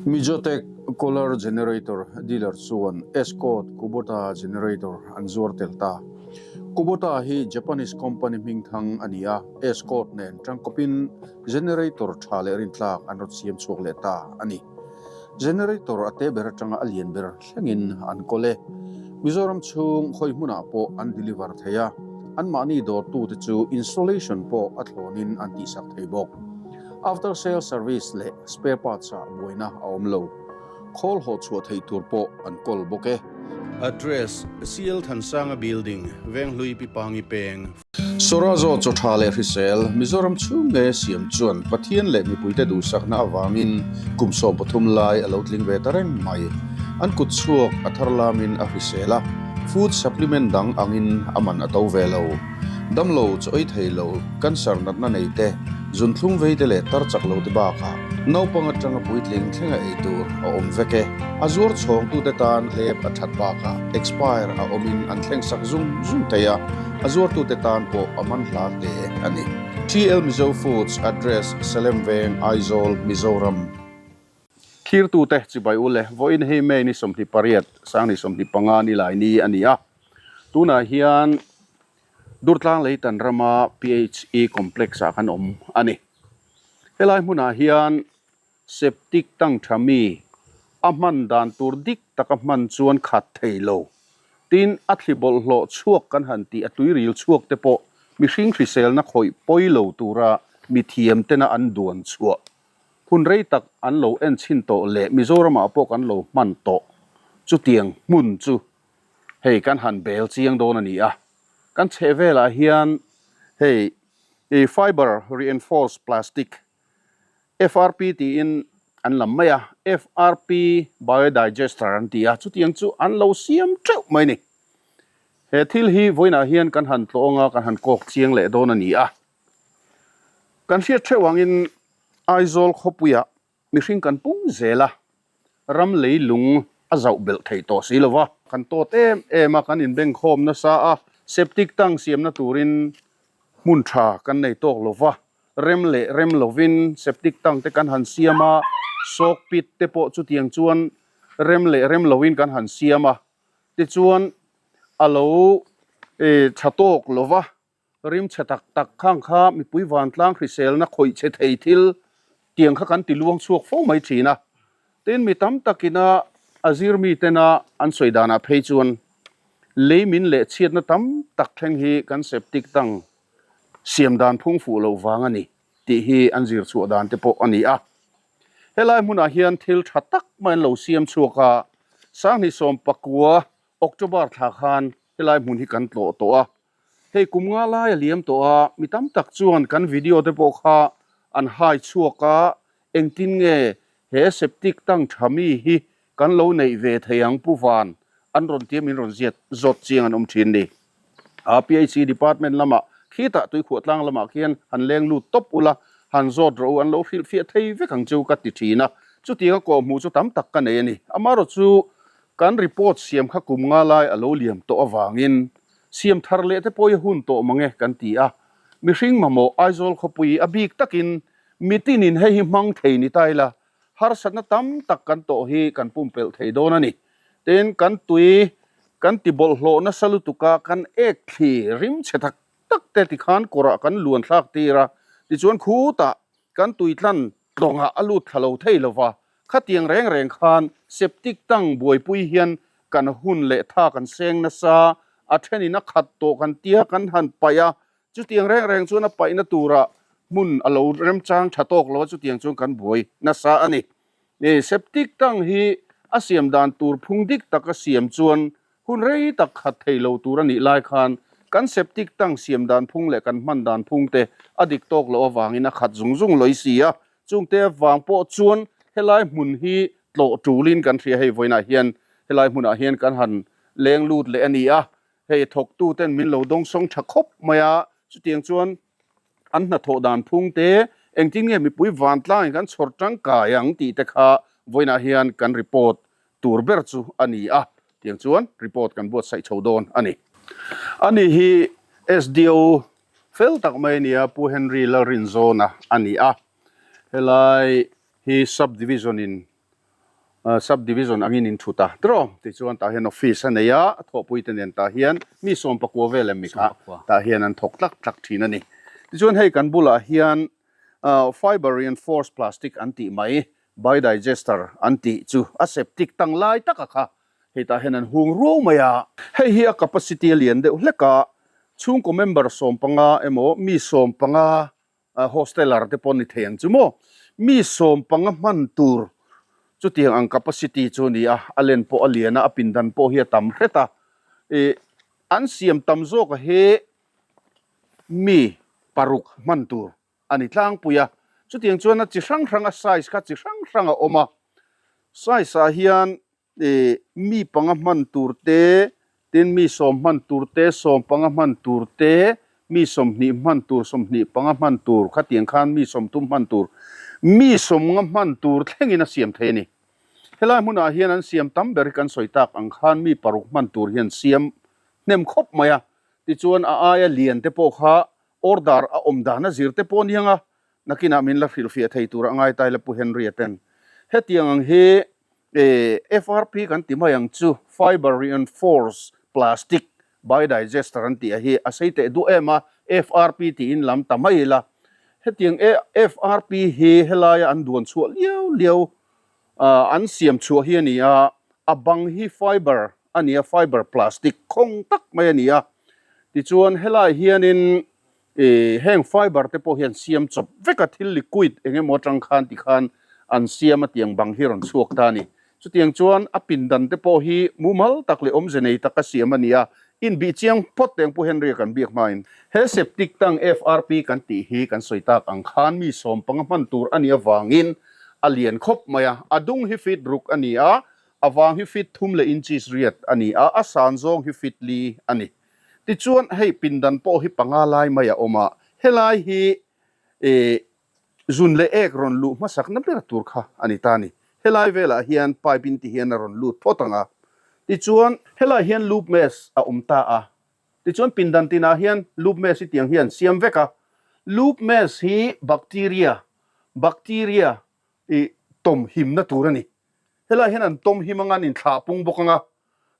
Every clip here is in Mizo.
Mijotech Kohler Generator dealer chuan Escort Kubota Generator an zuar tel ta. Kubota hi Japanese company hmingthang a ni a, Escort nen tangkawpin generator tha leh rintlak an rawn siam chhuak leh ta a ni. Generator a te ber atanga a lian ber thlengin an kawl e. Mizoram chhung hawi hmunah pawh an deliver thei a, anmahni dawrtute chu installation pawh a thlawnin an tihsak thei bawk. After sale service leh spare parts ah buaina a awm lo. Khawl haw chhuah theih tur pawh an kawl bawk e. Address, CL Thansanga Building, Venghlui Pipangi Peng. Sorazo chaw tha leh hrisel, Mizoram chhung nge siam chuan Pathian leh mipuite duhsakna avangin kum 13 lai a lo tling ve ta reng mai. An kut chhuak a thar lamin a hrisel a, food supplement dang angin a man a to ve lo. Damlo chaw ei thei lo, cancer natna nei te, zunthlum vei te leh tar chak lo te bakah naupang atanga puitling thlenga ei tur a awm vek e. A zuar chhawngtute tan hlep a that bakah expire a awmin an thleng sak zung zung thei a, a zuartute tan pawh a man hla hle a ni. TL Mizo Foods Address, Salem Veng, Aizawl, Mizoram. Thirtute chibai u le, vawiin hei May ni 28, sang ni 25 ni lai ni a ni a. Tunah hian Durtlang Leitan rama PHE Complex ah kan awm a ni. Helai hmunah hian septic tank tha mi a hman dan tur dik taka hman chuan khat thei lo. Tin, a thli bawlhhlawh chhuak kan han tih a tuiril chhuak te pawh mihring hriselna khawih pawi lo tura mithiam tena an duan chhuah Hun rei tak an lo en chhin tawh leh Mizoramah pawh kan lo hman tawh chutiang hmun chu hei kan han bel chiang dawn a ni a. Kan chheh velah hian hei fiber reinforced plastic, FRP tiin an lam mai a, FRP biodigester an ti a, chutiang chu an lo siam teuh mai a ni. He thil hi vawiinah hian kan han tlawng a, kan han kawk chiang leh dawn a ni a. Kan hriat theuh angin Aizawl khawpuiah mihring kan pung zel a, ram leilung a zauh belh thei tawh si lo va. Kan tawt em em a, kan inbengkhawm nasa a, septic tank siamna turin hmun tha kan nei tawk lo va, rem leh rem lovin septic tank te kan han siam a, soak pit te pawh chutiang chuan rem leh rem lovin kan han siam a, tichuan a lo tha tawk lo va. Rim chhe tak tak khang kha mipui vantlang hriselna khawih chhe thei thil tiang kha kan ti luang chhuak fo mai thin a. Tin, mi tam takina a zir mi tena an sawi danah phei chuan lei min leh chhiatna tam tak thleng hi kan septic tank siam dan phung fuh loh vang a ni tih hi an zir chhuah dan te pawh a ni a. Helai hmunah hian thil tha tak mai an lo siam chhuak a, 2019 October thla khan helai hmun hi kan tlawh tawh a. Hei kum nga lai a liam tawh a, mi tam tak chuan kan video te pawh kha an hai chhuak a, engtin nge he septic tank tha mi hi kan lo neih ve thei ang Pu Van an rawn tia min rawn ziat zawt chiang an awm thin ni. A PHE department lamah khitah tuikhuah tlang lamah khian han leng lut tawp ula, han zawt rawh u an lo hrilhfiah thei vek ang chu ka ti thin a, chutianga kawhhmuh chu tam tak ka nei a ni. Amaherawhchu chu kan report siam kha kum nga lai a lo liam tawh avangin Siam thar leh te pawh i hun tawh mang e kan ti a, mihring mamawh Aizawl khawpui a bik takin mitinin hei hi hmang thei ni ta ila, harsatna tam tak kan tawh hi kan pumpelh thei dawn a ni. Tin, kan tui kan ti bawlhhlawh nasa lutuk a, kan ek thli rim chhe tak tak te tikhan kawrah kan luan thlak tir a, tichuan khutah kan tui tlan tlawngah a lut thla lo thei lo va, khatiang reng reng khan septic tank buaipui hian kan hun leh tha kan seng nasa, a thenin a khat tawh kan tia kan han paih a, chutiang reng reng chuan a paihna turah hmun a lo remchang tha tawk lo a, chutiang chuan kan buai nasa a ni. Septic tank hi a siam dan tur phung dik taka siam chuan Hun rei tak khat thei lo tur a nih lai khan kan septic tank siam dan phung leh kan hman dan phung te a dik tawk loh avangin a khat zung zung lawih si a, chungte avang pawh chuan helai hmun hi tlawh tulin kan hria hei vawiinah hian helai hmunah hian kan han leng lut leh a ni a, hei thawktu ten min lo dawngsawng tha khawp mai a, chutiang chuan an hnathawh dan phung te engtin nge mipui vantlangin kan chhawr tangkai ang tih te kha vawiinah hian kan report tur ber chu a ni a, tiang chuan report kan buatsaih chho dawn a ni. Ani hi SDO fel tak mai a ni a, Pu Henry Lalrinzawna a ni a, helai hi Sub Division in Sub Division angin in thut a tiraw? Tichuan tah hian office a nei a, a thawhpui te nen tah hian mi sawmpakua vel em mi kha tah hian an thawk tlak tlak thin a ni. Tichuan hei kan bulah hian fiber reinforced plastic an tih mai, biodigester an tih chu a septic tang lai taka kha hei tah hian an hung ruau mai a. Hei hi a capacity a lian deuh hlek a, chhungkaw member 15 emaw mi 15 Hosteler te pawh ni thei ang chu maw? Mi 15 hman tur chutiang ang capacity chu a ni a, a len pawh a lian a, a pindan pawh hi a tam hret a. Ih, an siam tam zawk a hi mi paruk hman tur a ni tlangpui a. Chutiang chuan a chi hrang hrang a size kha chi hrang hrang a awm a. Size ah hian Ih, mi panga hman tur te, tin mi sawm hman tur te, sawm panga hman tur te, mi 20 hman tur, 20 panga hman tur, khatiang khan mi 30 hman tur, mi 50 hman tur thlengin a siam thei a ni. Helai hmunah hian an siam tam ber hi kan sawi tak ang khan mi paruk hman tur hian siam hnem khawp mai a, tichuan a aia lian te pawh kha order a awm dan a zir te pawh aniang a, nakinah min la hrilhfiah thei tur a ngai ta ila Pu Henry-a ten. Hetiang ang hi FRP kan ti mai ang chu, Fiber Reinforced Plastic Biodigester an tih a hi a sei teh duh em a, FRP tiin lam ta mai ila. Hetiang FRP hi helaia an duan chhuah liau liau an siam chhuah hi a ni a, a bang hi fiber a ni a, fiber plastic khawng tak mai a ni a. Tichuan helai hianin Ih, heng fiber te pawh hian siam chawp vek a, thil liquid eng emaw atang khan ti khan an siam a tiang bang hi rawn chhuak ta a ni. Chutiang chuan a pindan te pawh hi mumal tak leh awmze nei taka siam a ni a, inbih chiang phawt teng Pu Henry-a kan biak hmain. He septic tank FRP kan tih hi kan sawi tak ang khan mi 15 hman tur a nih avangin a lian khawp mai a, a dung hi feet ruk a ni a, a vang hi feet thum leh inches riat a ni a, a san zawng hi feet li a ni. Tichuan hei pindan pawh hi panga lai mai a awm a, helai hi ih zun leh ek rawn luh hmasakna ber tur kha a ni ta a ni. Helai velah hian pipe in ti hian a rawn lut phawt ang a, tichuan helai hian loop mesh a awm ta a, tichuan pindan tinah hian loop mesh hi tiang hian siam vek a, loop mesh hi bacteria, bacteria, ih tawm himna tur a ni. Helai hian an tawm him anga an inthlah pung bawk ang a,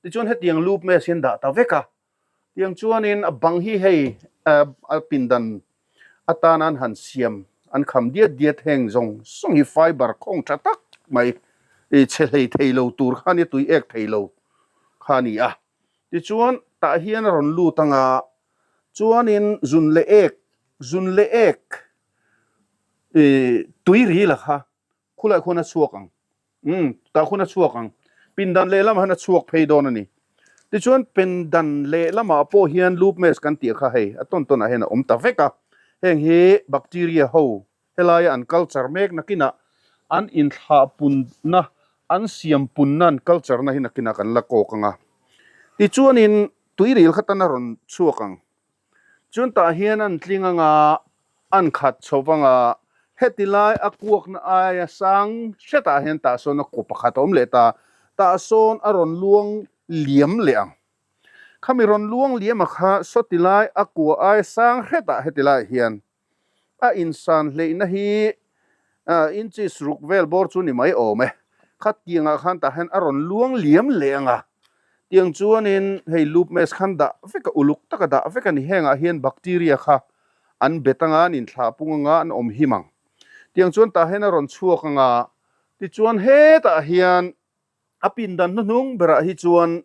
Tichuan hetiang loop mesh hian dah ta vek a, tiang chuanin a bang hi hei a pindan atana an han siam an kham diat diat heng zawng zawng hi fiber khawng tha tak mai i chhe hlei thei lo tur kha nia tui ek thei lo kha a ni a. Tichuan tah hian a rawn lut anga chuanin zun leh ek zun leh ek i tui ril a kha khulai khuan a chhuak ang. Umm, tah khuan a chhuak ang. Pindan lehlamah hian a chhuak phei dawn a ni. Tichuan pindan lehlamah pawh hian loop mesh kan tih kha hei a tawn tawnah hian a awm ta vek a. Heng hi bacteria ho helaia an culture mek nakinah an inthlahpunna, an siampunna an culture na hi nakinah kan la kawk ang a. Tichuanin tuiril kha tan a rawn chhuak ang. Chuan tah hian an tling anga an khat chho vanga heti lai a kuakna aia sang hretah hian tah sawn a kaw pakhat a awm leh ta, tah sawn a rawn luang liam leh ang. Khami rawn luang liam a kha sawti lai a kua aia sang hretah heti laiah hian A insan hleihna hi inches ruk vel bawr chu ni mai awm e. Khatiangah khan tah hian a rawn luang liam leh ang a. Tiang chuanin hei loop mesh khan dah vek a, uluk taka dah vek a ni. Hengah hian bacteria kha an bet anga, an inthlah pung anga, an awm him ang. Tiang chuan tah hian a rawn chhuak ang a, tichuan hetah hian A pindan hnuhnung berah hi chuan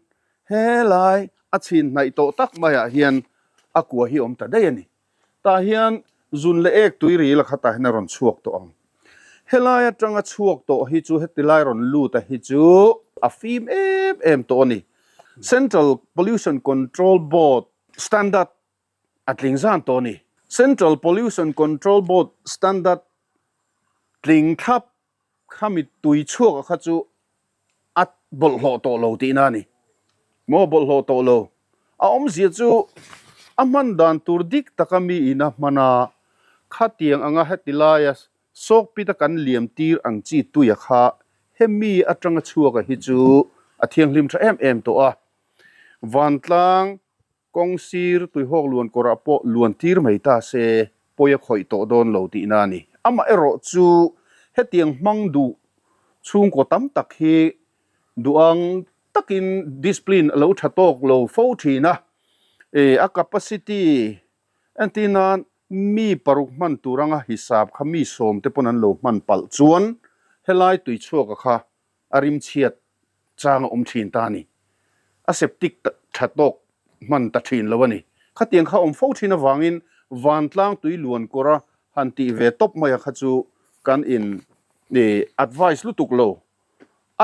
helai a chhin hnaih tawh tak maiah hian a kua hi awm ta daih a ni. Tah hian zun leh ek tui ril a kha tah hian a rawn chhuak tawh ang. Helai atanga chhuak tawh hi chu heti lai rawn lut a hi chu a fim em em tawh a ni. Central Pollution Control Board standard a tling zan tawh a ni. Central Pollution Control Board standard tling thlap Khami tui chhuak a kha chu a bawlhhlawh tawh lo tihna a ni. Maw bawlhhlawh tawh lo? A awmzia chu a hman dan tur dik taka mi in a hman a, khatiang anga heti laia sawkpita kan liam tir ang chi tui a kha hemi atanga chhuak a hi chu a thianghlim tha em em tawh a. Vantlang Kawng sir tuihawk luan kawrah pawh luan tir mai ta se, pawi a khawih tawh dawn lo tihna a ni. Amaherawh chu hetiang hmang duh Chhungkaw tam tak hi duhang takin discipline a lo tha tawk lo fo thin a, a capacity entir nan mi paruk hman tur anga hisap kha mi sawm te pawn an lo hman palh chuan helai tui chhuaka kha a rim chhiat chang a awm thin ta a ni. A septic tha tawk hman ta thin lo a ni. Khatiang kha awm fo thin avangin vantlang tui luan kawra han tih ve tawp maia kha chu kan in advice lutuk lo.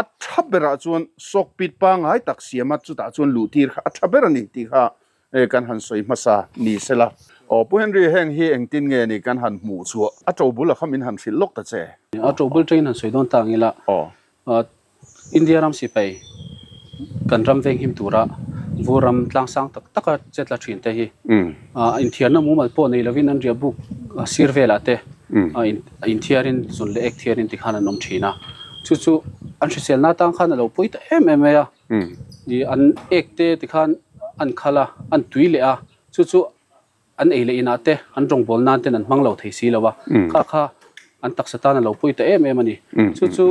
A tha berah chuan sock pit pangngai tak siama chutah chuan luh tir kha a tha ber a ni tih kha kan han sawi hmasa ni sela. Aw Pu Henry heng hi engtin nge ni kan han hmuh chhuah? A to bul a kha min han hrilh lawk ta che. A to bul tangin han sawi dawn ta ang ila. India ram sipai kan ram venghim tura vur ram tlangsang tak taka chetla thin te hi inthiarna mumal pawh nei lovin an riah buk sir velah te inthiarin zun leh ek thiarin tikhan an awm thin a. Chu chu an hriselna atang khan a lo pawi ta em em mai a. An ek te tikhan an khal a, an tui leh a, chu chu an ei leh inah te an rawngbâwl nân ten an hmang lo thei si lo a, kha kha an taksa tân a lo pawi ta em em a ni. Chu chu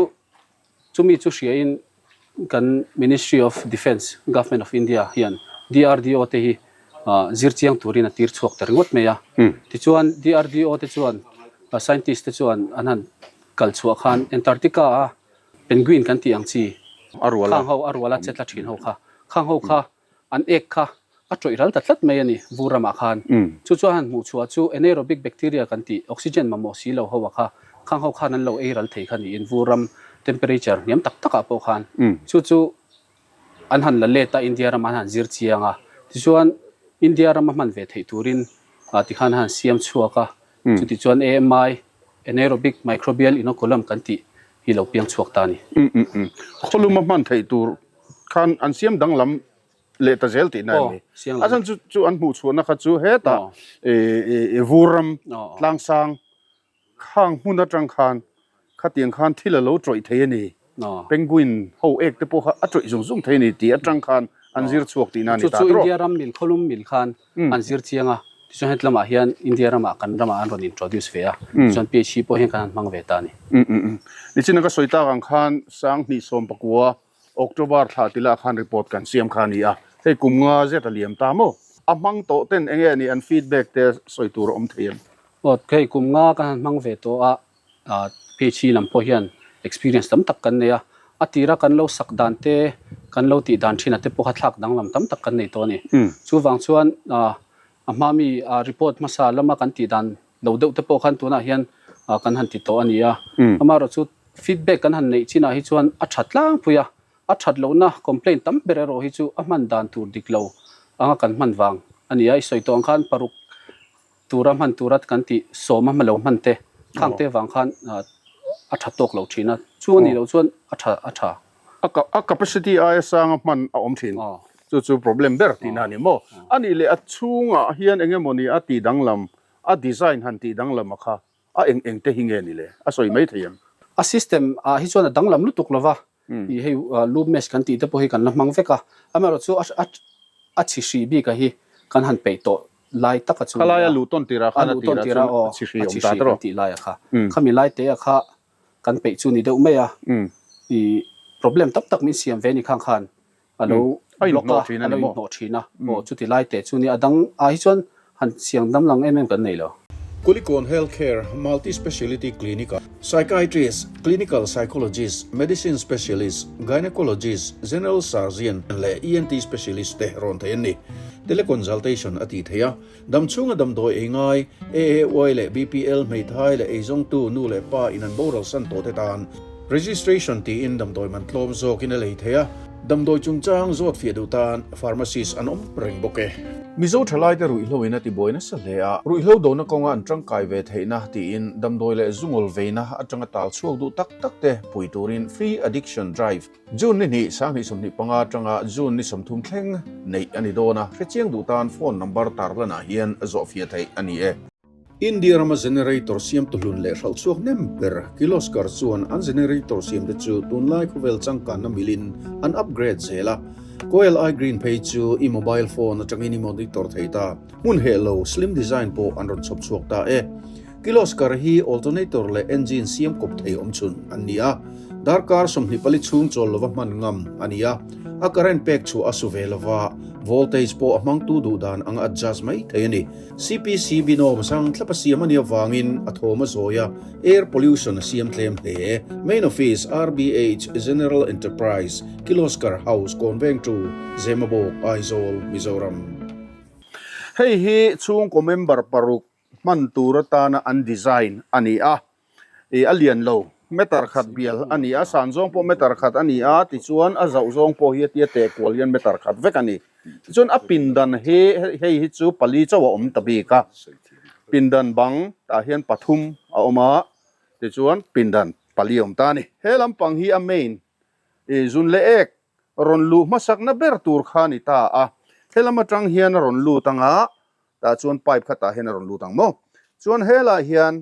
chumi chu hriain kan Ministry of Defence, Government of India hian DRDO te hi zir chiang turin a tir chhuak ta ringawt mai a. Tichuan DRDO te chuan scientist te chuan an han kal chhuah khan Antarctica a penguin kan tih ang chi khang ho a ruala che tla thin ho kha khang ho kha An ek kha a tawih ral ta tlat mai a ni, vur ramah khan. Chu chuan han hmuh chhuah chu anaerobic bacteria kan tih, oxygen mamawh si lo ho a kha, khang ho khan an lo ei ral thei kha niin vur ram temperature hniam tak takah pawh khan chu chu an han la let a, India ramah an han zir chiang a. Tichuan India rama hman ve theih turin tikhan an han siam chhuak a, chutichuan AMI, anaerobic microbial inoculum kan tih hi lo piang chhuak ta a ni. Khawluma hman theih tur khan an siam danglam leh ta zel tihna em ni? A chhan chu chu an hmuh chhuahna kha chu hetah vur ram tlangsang khang hmun atang khan khatiang khan thil a lo tawih thei a ni. Penguin ho ek te pawh kha a tawih zung zung thei a ni tih atang khan an zir chhuak tihna a ni ta tawh. Chu chu India ram mil khawlum mil khan an zir chiang a, tichuan heti lamah hian India ramah kan ramah an rawn introduce ve a, tichuan PHC pawh hian kan han hmang ve ta a ni. Nichina ka sawi tak ang khan 2019 October thla tilah khan report kan siam kha a ni a, hei kum nga zet a liam ta maw? A hmang tawh ten enge a nih an feedback te sawi tur a awm thei em? Aw, hei kum nga kan han hmang ve tawh a, PHC lam pawh hian experience tam tak kan nei a, a tira kan lo sak dan te, kan lo tih dan thin a te pawh kha thlak danglam tam tak kan nei tawh a ni. Chuvang chuan a hma mi report hmasa lama kan tih dan lo deuh te pawh khan tunah hian kan han ti tawh a ni a. Amaherawh chu feedback kan han neih chinah hi chuan a tha tlangpui a, a that lohna complaint tam ber erawh hi chu a hman dan tur dik lo anga kan hman vang a ni a. I sawi tawh ang khan paruk tura hman tura kan tih sawm a hma lo hman te khang te vang khan a tha tawk lo thin a, chu a nih loh chuan a tha a tha. A capacity aia sanga hman a awm thin. Chu chu problem ber tihna a ni maw? A nih leh a chhungah hian eng emaw ni a tih danglam, a design han tih danglam a kha a eng eng te hi nge ni le? A sawi mai thei em? A system ah hi chuan a danglam lutuk lo va, ih hei loop mesh kan tih te pawh hi kan la hmang vek a, amaherawh chu a chhi hrih bik a hi kan han peih tawh lai tak a chu ni a, a luh tawn tirah khan a tirah chuan a chhi hrih awm ta tawh tih lai a kha, khami lai te a kha kan peih chu ni deuh mai a, ih problem tam tak min siam ve ni khang khan a lo block a, a lo inhnawh thin a, aw chuti lai teh chu ni a dang ah hi chuan han siang dam lang em em kan nei lo. Kulikawn Healthcare Multi-Speciality Clinic-ah Psychiatrist, Clinical Psychologist, Medicine Specialist, Gynecologist, General Surgeon leh ENT Specialist te rawn thei an ni. Teleconsultation a tih theih a, dam chhunga damdawi ei ngai, AAY leh BPL hmeithai leh eizawngtu nu leh pa in an boral san tawh te tan registration tiin damdawi man tlawm zawkin a lei thei a, damdawi chungchang zawt fiah duh tan pharmacist an awm reng bawk e. Mizo thalaite ruihhlo in a tibuai nasa hle a, ruihhlo dona kawnga an tangkai ve theihna tiin damdawi leh zungawl veina atanga tal chhuak duh tak tak te pui turin Free Addiction Drive June ni hnih, 2025 atanga June ni 30 thleng neih a ni dawn a, hrechiang duh tan phone number tarlanah hian zawhfiah theih a ni e. India rama generator siamtu hlun leh hralh chhuak nem ber Kirloskar chuan an generator siamte chu tunlai khawvel changkanna milin an upgrade zel a, Coil i Green phei chu i mobile phone atangin i monitor thei ta, hmun heh lo slim design pawh an rawn chhawp chhuak ta e. Kirloskar hi alternator leh engine siam kawp thei awmchhun an ni a. Darkar 24 chhung chawl lova hman ngam a ni a, a current pek chhuah a su ve lova, voltage pawh a hmangtu duh dan anga adjust mai thei a ni. CPCB nawm sang thlap a siam a nih avangin a thawm a zawi a, air pollution a siam tlem hle. Main Office, RBH General Enterprise, Kiloskar House, Kawnvengtu, Zemabawk, Aizawl, Mizoram. Hei hi chhungkaw member paruk hman tur atana an design a ni a, ih a lian lo meter khat bial a ni a, san zawng pawh meter khat a ni a, tichuan a zauh zawng pawh hi a tia teh kual hian meter khat vek a ni. Tichuan a pindan hi hei hi chu pali chauh a awm ta bik a, pindan bang tah hian pathum a awm a, tichuan pindan pali a awm ta a ni. He lampang hi a main ih zun leh ek rawn luh hmasakna ber tur kha a ni ta a, helam atang hian a rawn lut ang a, tah chuan pipe kha tah hian a rawn lut ang maw? Chuan helaiah hian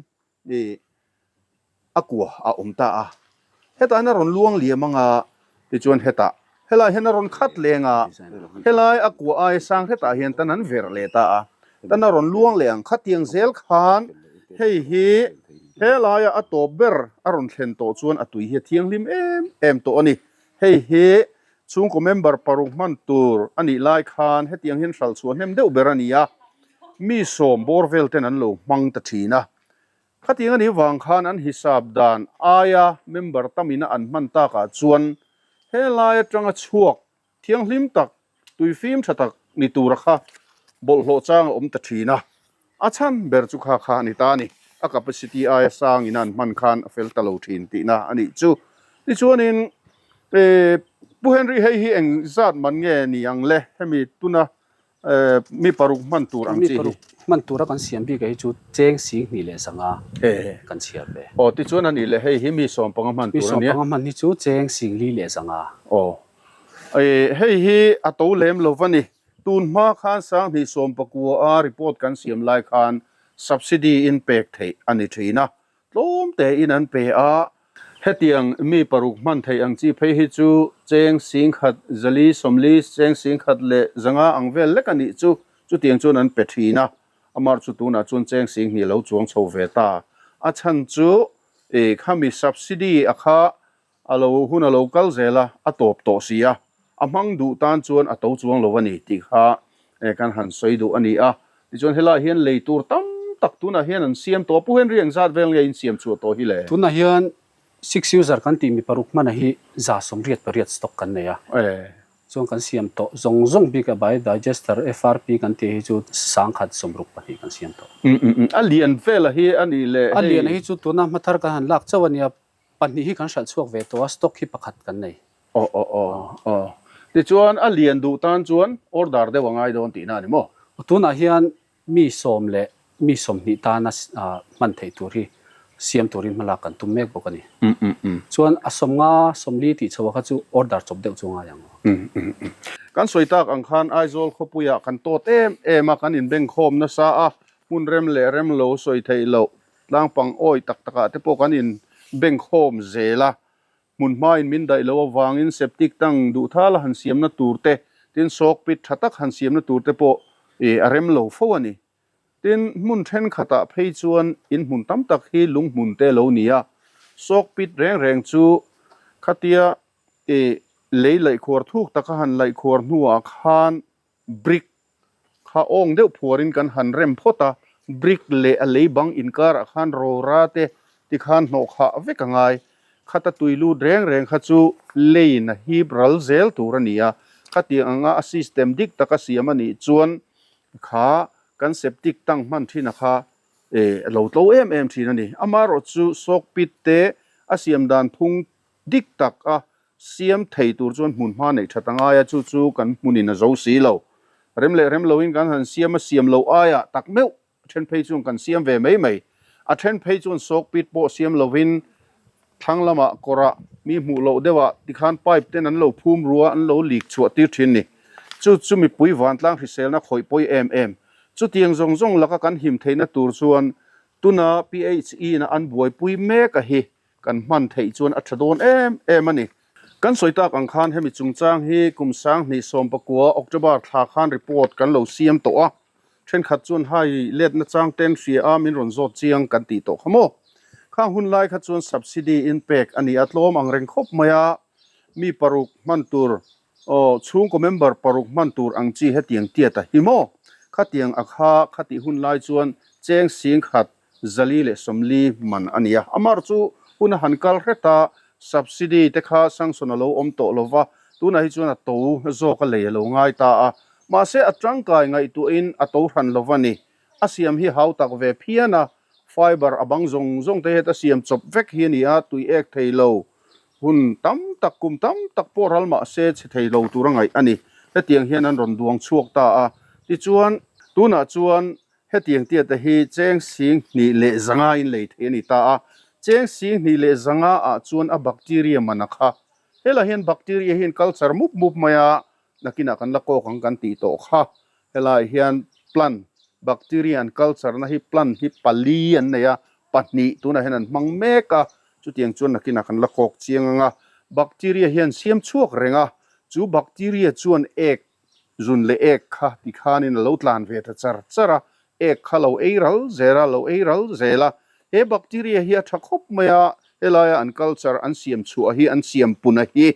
ih a kua a awm ta a, hetah hian a rawn luang liam ang a, tichuan hetah helaiah hian a rawn khat leng a, helai a kua aia sang hetah hian tan an verh leh ta a, tan a rawn luang leh ang khatiang zel khan hei hi helaia a tawp ber a rawn thlen tawh chuan a tui hi a thianghlim em em tawh a ni. Hei hi chhungkaw member paruk hman tur a nih lai khan hetiang hian hralh chhuah hnem deuh ber a ni a, mi sawm bawr vel ten an lo hmang ta thin a. Khatiang a nih vang khan an hisap dan aia member tamina an hman takah chuan helai atanga chhuak thianghlim tak, tuifim tha tak ni tura kha bawlhhlawh chang a awm ta thin a. A chhan ber chu kha kha a ni ta a ni. A capacity aia sangin an hman khan a fel ta lo thin tihna a nih chu. Tichuanin Pu Henry hei hi eng zat man nge ni ang le? Hemi tuna mi paruk hman tur ang chi hi. Mi paruk hman tura kan siam bik hi chu cheng sing hnih leh zanga kan chhiar ve. Aw tichuan a nih le hei hi mi sawmpanga hman tur a nia. Mi sawmpanga hman hi chu cheng sing li leh zanga. Aw hei hi a to lem lo va ni. Tun hma khan Sanghnih sawmpakua a report kan siam lai khan subsidy in pek theih a ni thin a, tlawm tein an pe a. Hetiang mi paruk hman theih ang chi phei hi chu cheng singkhat zali sawmli cheng singkhat leh zanga ang vel lek a nih chu chutiang chuan an pe thin a, amar chu tunah chuan cheng singhnih lo chuang chho ve ta. A chhan chu khami subsidy a kha A lo hun a lo kal zel a, a tawp tawh si a, a hmang duh tan chuan a to chuang lo a ni tih kha kan han sawi duh a ni a. Tichuan helaiah hian lei tur tam tak tunah hian an siam tawh a, Pu Henry engzat vel nge in siam chhuah tawh hi le? Tunah hian six user kan tih mi paruk hmana hi 188 stock kan nei a, chuan kan siam tawh zawng zawng bik a biodigester FRP kan tih hi chu 1062 kan siam tawh. A lian vela hi a nih le hei. A lian hi chu tuna hmathar kan han lak chauh a nia, Pahnih hi kan hralh chhuak ve tawh a, stock hi pakhat kan nei. Aw aw aw aw. Tichuan a lian duh tan chuan order deuh a ngai dawn tihna a ni maw? Tunah hian mi sawm leh mi sawmhnih tana hman theih tur hi siam turin hmalak kan tum mek bawk a ni. Chuan a sawmnga sawmli tih chhoa kha chu order chawp deuh chu a ngai ang. Kan sawi tak ang khan Aizawl khawpuiah kan tawt em em a, kan inbengkhawm nasa a, hmun rem leh rem lo sawi theih loh Tlangpang awi tak takah te pawh kan in bengkhawm zel a, hmun hmain min daih loh avangin septic tank duhthala han siamna tur te, tin sawk pit tha tak han siamna tur te pawh a rem lo fo a ni. Tin, hmun thenkhatah phei chuan in hmun tam tak hi lung hmun te lo ni a, sawk pit reng reng chu khatia lei laihkhuar thuk taka han laihkhuar hnuah khan brick Kha awng deuh phuarin kan han rem phawt a, brick leh a lei bang inkarah khan rora te tikhan hnawh khah vek a ngai. Khata tui lut reng reng kha chu leiin a hip ral zel tur a ni a, khatiang anga a system dik taka siam a nih chuan kha kan septic tank hman thin a kha a lo tlo em em thin a ni. Amaherawhchu soak pit te a siam dan phung Dik tak a siam thei tur chuan hmun hma neih that a ngai a, chu chu kan hmunin a zo si lo. Rem leh rem loin kan han siam a, siam loh aiah tak meuh a then phei chuan kan siam ve mai mai. A then phei chuan sawk pit pawh siam lovin thlang lamah kawrah mi hmuh loh deuhah tikhan pipe ten an lo phum rua an lo leak chhuah tir thin ni. Chu chu mipui vantlang hriselna khawih pawi em em. Chutiang zawng zawng laka kan him theihna tur chuan tuna PHE na an buaipui mek a hi Kan hman theih chuan a tha dawn em em a ni. Kan sawi tak ang khan hemi chungchang hi kum 2019 October thla khan report kan lo siam tawh a, thenkhat chuan hai letna chang ten hria a min rawn zawt chiang kan tih tawh kha maw. Khang hun lai kha chuan subsidy in pek a ni a, tlawm ang reng khawp mai a, mi paruk hman tur aw chhungkaw member paruk hman tur ang chi hetiang tiat a hi maw? Khatiang a kha khatih hun lai chuan cheng sing khat 440 man a ni a, amar chu hun a han kal hret a, subsidy te kha sanction a lo awm tawh lo va, tunah hi chuan a to zawk a lei a lo ngai ta a, mahse a tangkai ngaihtuahin a to hran lo va ni. A siam hi hau tak ve phian a, fiber a bang zawng zawng te heta siam chawp vek hi a ni a, tui ek thei lo hun tam tak kum tam tak pawh ral mah se chhe thei lo tur a ngaih a ni. Hetiang hian an rawn duang chhuak ta a, tichuan tunah chuan hetiang tia te hi cheng 2500 in lei thei a ni ta a, cheng 2500 ah chuan a bacteria man a kha. Helai hian bacteria hian culture mup mup mai a, nakinah kan la kawk ang kan tih tawh kha. Helai hian plant, bacteria an culture na hi plant hi pali an nei a, pahnih tunah hian an hmang mek a, chutiang chuan nakinah kan la kawk chiang ang a. Bacteria hian siam chhuak reng a, chu bacteria chuan ek zun leh ek kha tikhanin a lo tlan ve ta char char a, ek kha lo ei ral zel a, lo ei ral zel a. He bacteria hi a tha khawp mai a, helaia an culture an siam chhuah hi, an siam puna hi,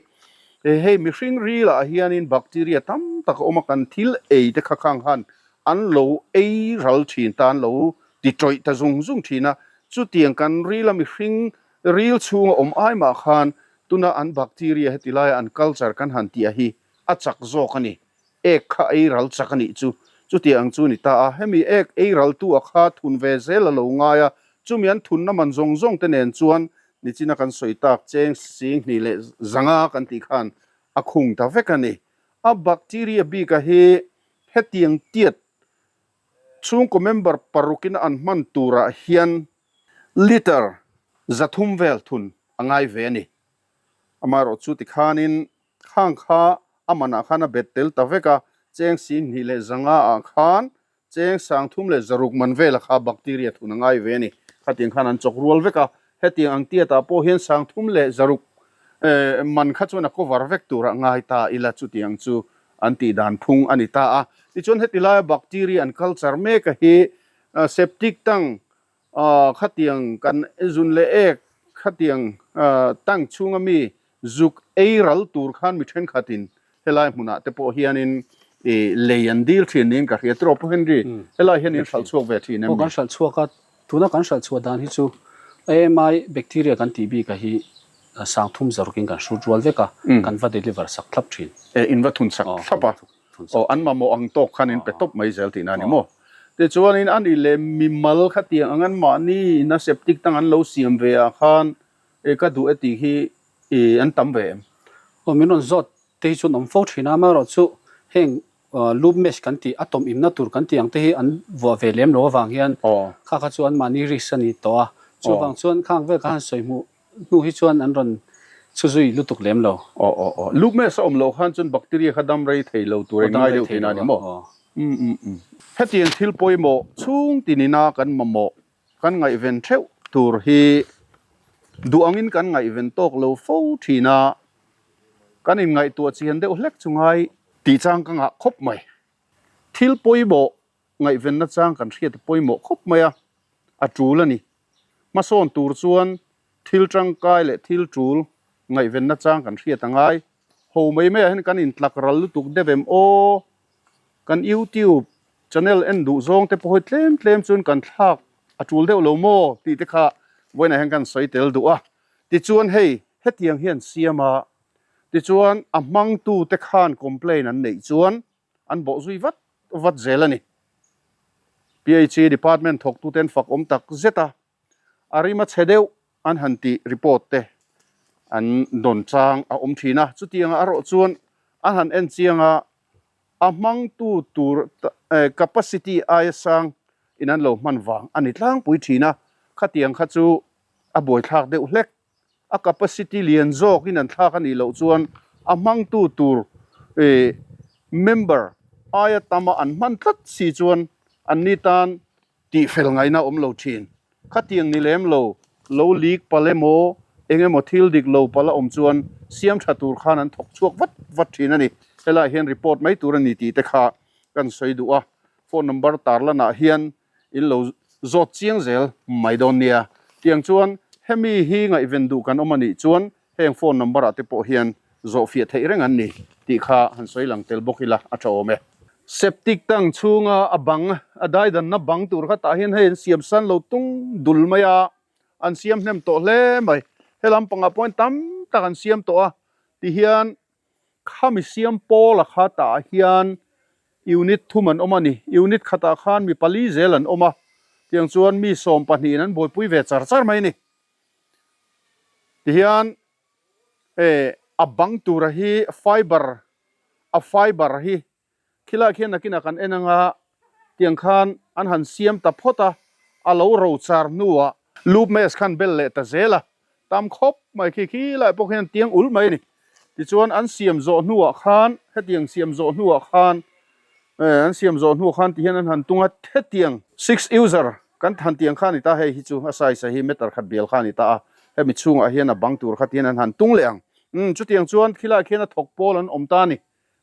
hei mihring rilah hianin bacteria tam tak a awm a, kan thil ei te kha khang khan an lo ei ral thin ta, an lo ti tawih ta zung zung thin a. Chutiang kan rila mihring ril chhunga awm ai mah khan tuna an bacteria heti laia an culture kan han tih a hi a chak zawk a ni. Ek kha ei ral chak a nih chu. Chutiang ang chu a ni ta a, hemi ek ei raltu a kha thun ve zel a lo ngai a, chumi an thunna man zawng zawng te nen chuan nichina kan sawi tak cheng 2500 kan tih khan a khung ta vek a ni. A bacteria bika hi hetiang tiat chhungkaw member parukin an hman turah hian litre 300 vel thun a ngai ve a ni. Amaherawhchu chu tikhanin Khang kha a manah khan a bet tel ta vek a, cheng 2500 ah khan cheng 3600 man vela kha bacteria thun a ngai ve a ni. Khatiang khan an chawk rual vek a, hetiang ang tiatah pawh hian 3600 man kha chuan a cover vek turah ngai ta ila chutiang chu an tih dan phung a ni ta a. Tichuan heti laia bacteria an culture mek a hi septic tank Khatiang kan zun leh ek, khatiang tank chhunga mi zuk ei ral tur khan mi thenkhatin helai hmunah te pawh hianin lei an dil thin niin ka hria. Tiraw Pu Henry, helai hian in hralh chhuak ve thin em ni? Kan hralh chhuak a, tuna kan hralh chhuah dan hi chu AMI bacteria kan tih bikah hi 3600 in kan hrut rual vek a, kan va deliver sak thlap thin. In va thun sak thlap a. Aw, an mamawh ang tawk khan in pe tawp mai zel tihna a ni maw? Tichuanin a nih leh mimal kha tiang ang an mahni in a septic tank an lo siam ve ah khan e ka duh e tih hi i an tam ve em? Aw, min rawn zawt te hi chu an awm fo thin a, amaherawhchu heng loop mesh kan tih a tawm imna tur kan tih ang te hi an vuah ve lem lo avang hian kha kha chu an mahni risk a ni tawh a, chuvang chuan khang vel kha han sawi hmuh Hnu hi chuan an rawn chhu zui lutuk lem lo. Aw aw aw. Loop mesh a awm loh khan chuan bacteria kha dam rei thei lo tur eng ngai deuh tihna a ni maw? Um um um. Hetiang thil pawimawh chhung tinina kan mamawh kan ngaihven theuh tur hi duh angin kan ngaihven tawk lo fo thin a, kan inngaihtuah chian deuh hlek chu ngai tih chang ka ngah khawp mai. Thil pawimawh ngaihvenna chang kan hriat a pawimawh khawp mai a, a tul a ni. Hmasawn tur chuan thil tangkai leh thil tul ngaihvenna chang kan hriat a ngai. Ho mai maiah hian kan intlak ral lutuk deuh em aw? Kan YouTube channel en duh zawng te pawh hi tlem tlem chuan kan thlak a tul deuh lo maw tih te kha vawiinah hian kan sawi tel duh a. Tichuan hei hetiang hian siam a, tichuan a hmangtu te khan complaint an neih chuan an bawh zui vat vat zel a ni. PHE department thawktute an fak awm tak zet a, a rim a chhe deuh an han tih report te an dawn chang a awm thin a. Chutianga a rawh chuan an han en chiang a, a hmangtu tur capacity aia sang in an lo hman vang a ni tlangpui thin a, khatiang kha chu a buaithlak deuh hlek. A capacity lian zawkin an thlak a nih loh chuan a hmangtu tur member aia tama an hman tlat si chuan anni tan tihfel ngaihna a awm lo thin. Khatiang ni lem lo, lo leak palh emaw eng emaw thil dik lo palh a awm chuan siam tha tur khan an thawk chhuak vat vat thin a ni. Helaiah hian report mai tur a ni tih te kha kan sawi duh a, phone number tarlanah hian in lo zawt chiang zel mai dawn nia. Tiang chuan. Hemi hi ngaihven duh kan awm a nih chuan heng phone number ah te pawh hian zawhfiah theih reng an ni tih kha han sawi lang tel bawk ila a tha awm e. Septic tank chhunga a bang, a daidanna bang tur kha tah hian hei an siam san lo tung dul mai a, an siam hnem tawh hle mai. He lampangah pawhin tam tak an siam tawh a, tihian Khami siam pawla kha tah hian unit thum an awm a ni. Unit khatah khan mi pali zel an awm a, tiang chuan mi 12 in an buaipui ve char char mai a ni. Tihian eh a bang tura hi fiber a fiber hi Khilai khian nakinah kan en anga tiang khan an han siam ta phawt a, a lo ro char hnuah loop mesh khan bel leh ta zel a, tam khawp mai khi khilai pawh khian tiang ul mai a ni. Tichuan an siam zawh hnuah khan hetiang siam zawh hnuah khan eh an siam zawh hnuah khan tihian an han tung a, hetiang six user kan han tiang kha a ni ta, hei hi chu a size a hi meter khat bial kha a ni ta a, hemi chhungah hian a bang tur kha tihian an han tung leh ang. Umm chutiang chuan khilai khian a thawk pawl an awm ta a ni.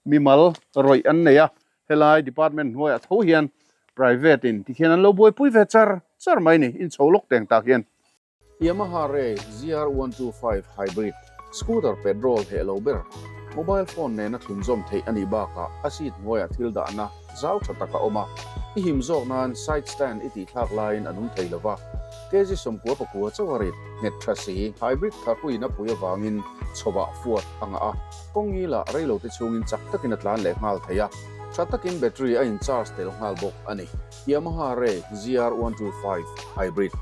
Mimal rawih an nei a, helai department hnuaiah tho hian private in tikhian an lo buaipui ve char char mai ni, inchho lawk teng tak hian. Yamaha Ray ZR125 Hybrid scooter petrol heh lo ber, mobile phone nena thlunzawm theih a nih bakah a seat hnuaiah thil dahna zau tha tak a awm a, i him zawk nan side stand i tihthlak laiin a nung thei lova, kg 99 chauh a rit nghet tha si, hybrid tharpuiin a pui avangin chhawah fuat a ngah a. Kawngila reilote chhungin chak takin a tlan leh nghal thei a, tha takin battery a in charge tel nghal bawk a ni. Yamaha Ray ZR125 Hybrid.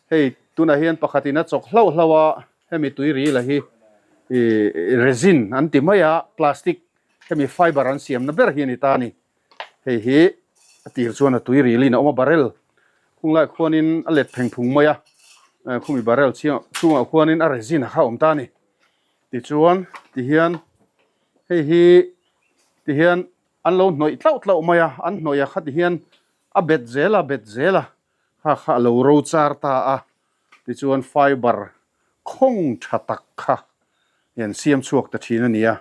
Hei tunah hian pakhatin a chawk hlauh hlauh a, hemi tui ril a hi ih resin an ti mai a, plastic hemi fiber an siamna ber hi a ni ta a ni. Hei hi a tir chuan a tui rilin a awm a, barrel khung laiah khuanin a let pheng phung mai a, khumi barrel chhungah khuanin a resin a kha a awm ta a ni. Tichuan tihian hei hi tihian an lo hnawih tlauh tlauh mai a, an hnawih a kha tihian a bet zel a bet zel a, kha kha a lo ro char ta a, tichuan fiber khawng tha tak kha hian siam chhuak ta thin a ni a,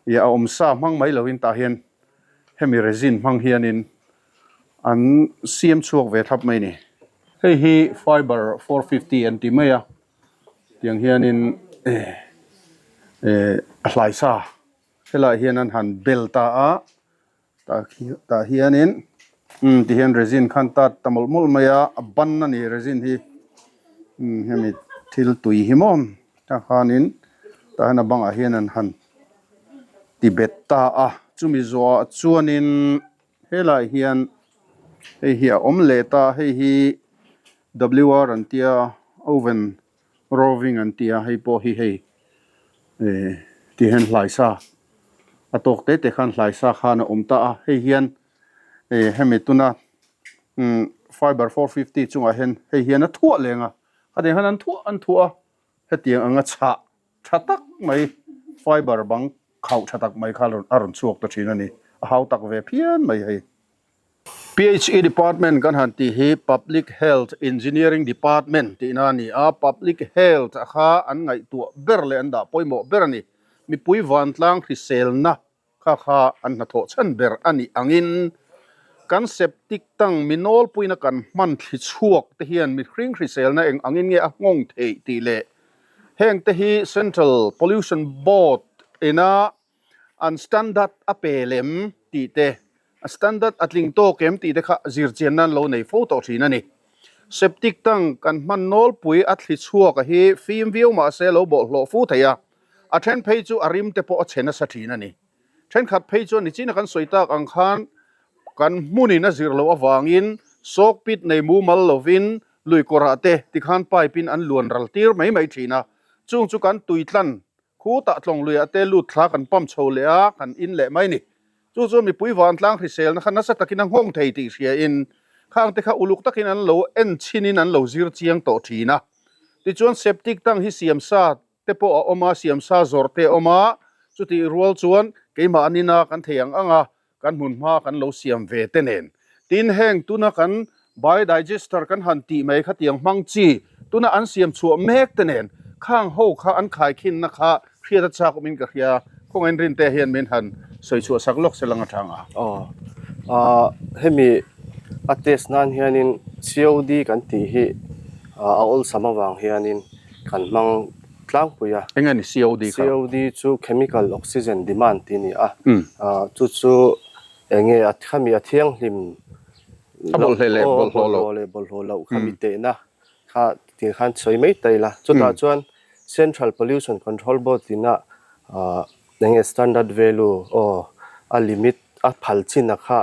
ih a awmsa hmang mai lovin tah hian hemi resin hmang hianin an siam chhuak ve thlap mai a ni. Hei hi fiber 450 an ti mai a. Tiang hianin eh eh a hlai sa helaiah hian an han bel ta a tah khi tah hianin umm ti hian resin khan tat ta mawlh mawlh mai a a ban a ni resin hi umm hemi thil tui hi maw tah khanin tah hian a bangah hian an han ti bet ta a chumi zawhah chuanin helaiah hian hei hi a awm leh ta hei hi. WR an tia, oven roving an tia, hei pawh hi hei eh ti hian hlai sa a tawk te te khan hlai sa khan a awm ta a, hei hian eh hemi tuna umm fiber 450 chungah hian hei hian a thuah leng a, khatiang hian an thuah an thuah a, hetiang anga chhah tha tak mai fiber bang khauh tha tak mai kha a rawn chhuak ta thin a ni, a hau tak ve phian mai hei. PHE Department kan han tih hi Public Health Engineering Department tihna a ni a, Public Health a kha an ngaihtuah ber leh an dah pawimawh ber a ni. Mipui vantlang hriselna kha kha an hnathawh chhan ber a nih angin kan septic tank mi nawlpuina kan hman thli chhuak te hian mihring hriselna eng angin nge a nghawng theih tih leh heng te hi Central Pollution Board ina an standard a pe lem tih te, a standard a tling tawk em tih te kha zirchian nan lo nei fo tawh thin a ni. Septic tank kan hman nawlpui a thli chhuak a hi fim viau mah se lo bawlhhlawh fu thei a, a then phei chu a rim te pawh a chhe nasa thin a ni. Thenkhat phei chuan nichina kan sawi tak ang khan kan hmunin a zir loh avangin sawk pit nei mumal lovin lui kawrah te tikhan pipe in an luan ral tir mai mai thin a, chung chu kan tui tlan Khutah tlawng luiah te lut thla kan pump chho leh a, kan in leh mai ni. Chu chu mipui vantlang hriselna kha nasa takin a nghawng thei tih hriain khangte kha uluk takin an lo en chhinin an lo zir chiang tawh thin a. Tichuan septic tank hi siam sa te pawh a awm a, siamsa zawrh te a awm a, chutih rual chuan keimahnin a kan thei ang ang a, kan hmun hma kan lo siam ve te nen. Tin, heng tuna kan biodigester kan han tih mai kha tiang hmang chi tuna an siam chhuah mek te nen khang ho kha an khaikhinna kha hriat a chak awmin ka hria. Khawngain Rinte hian min han sawi chhuah sak lawk se lang atang a. Aw, ah hemi a test nan hianin COD kan tih hi a awlsam avang hianin kan hmang tlangpui a. Eng a ni COD kha? COD chu Chemical Oxygen Demand tih a ni a. Chu chu eng nge a khami a thianghlim A bawlhhleh leh bawlhhlawh loh. Bawlhhlawh leh bawlhhlawh loh khami tehna kha tih khan sawi mai ta ila. Chutah chuan Central Pollution Control Board ina eng nge standard value aw a limit a phal chin a kha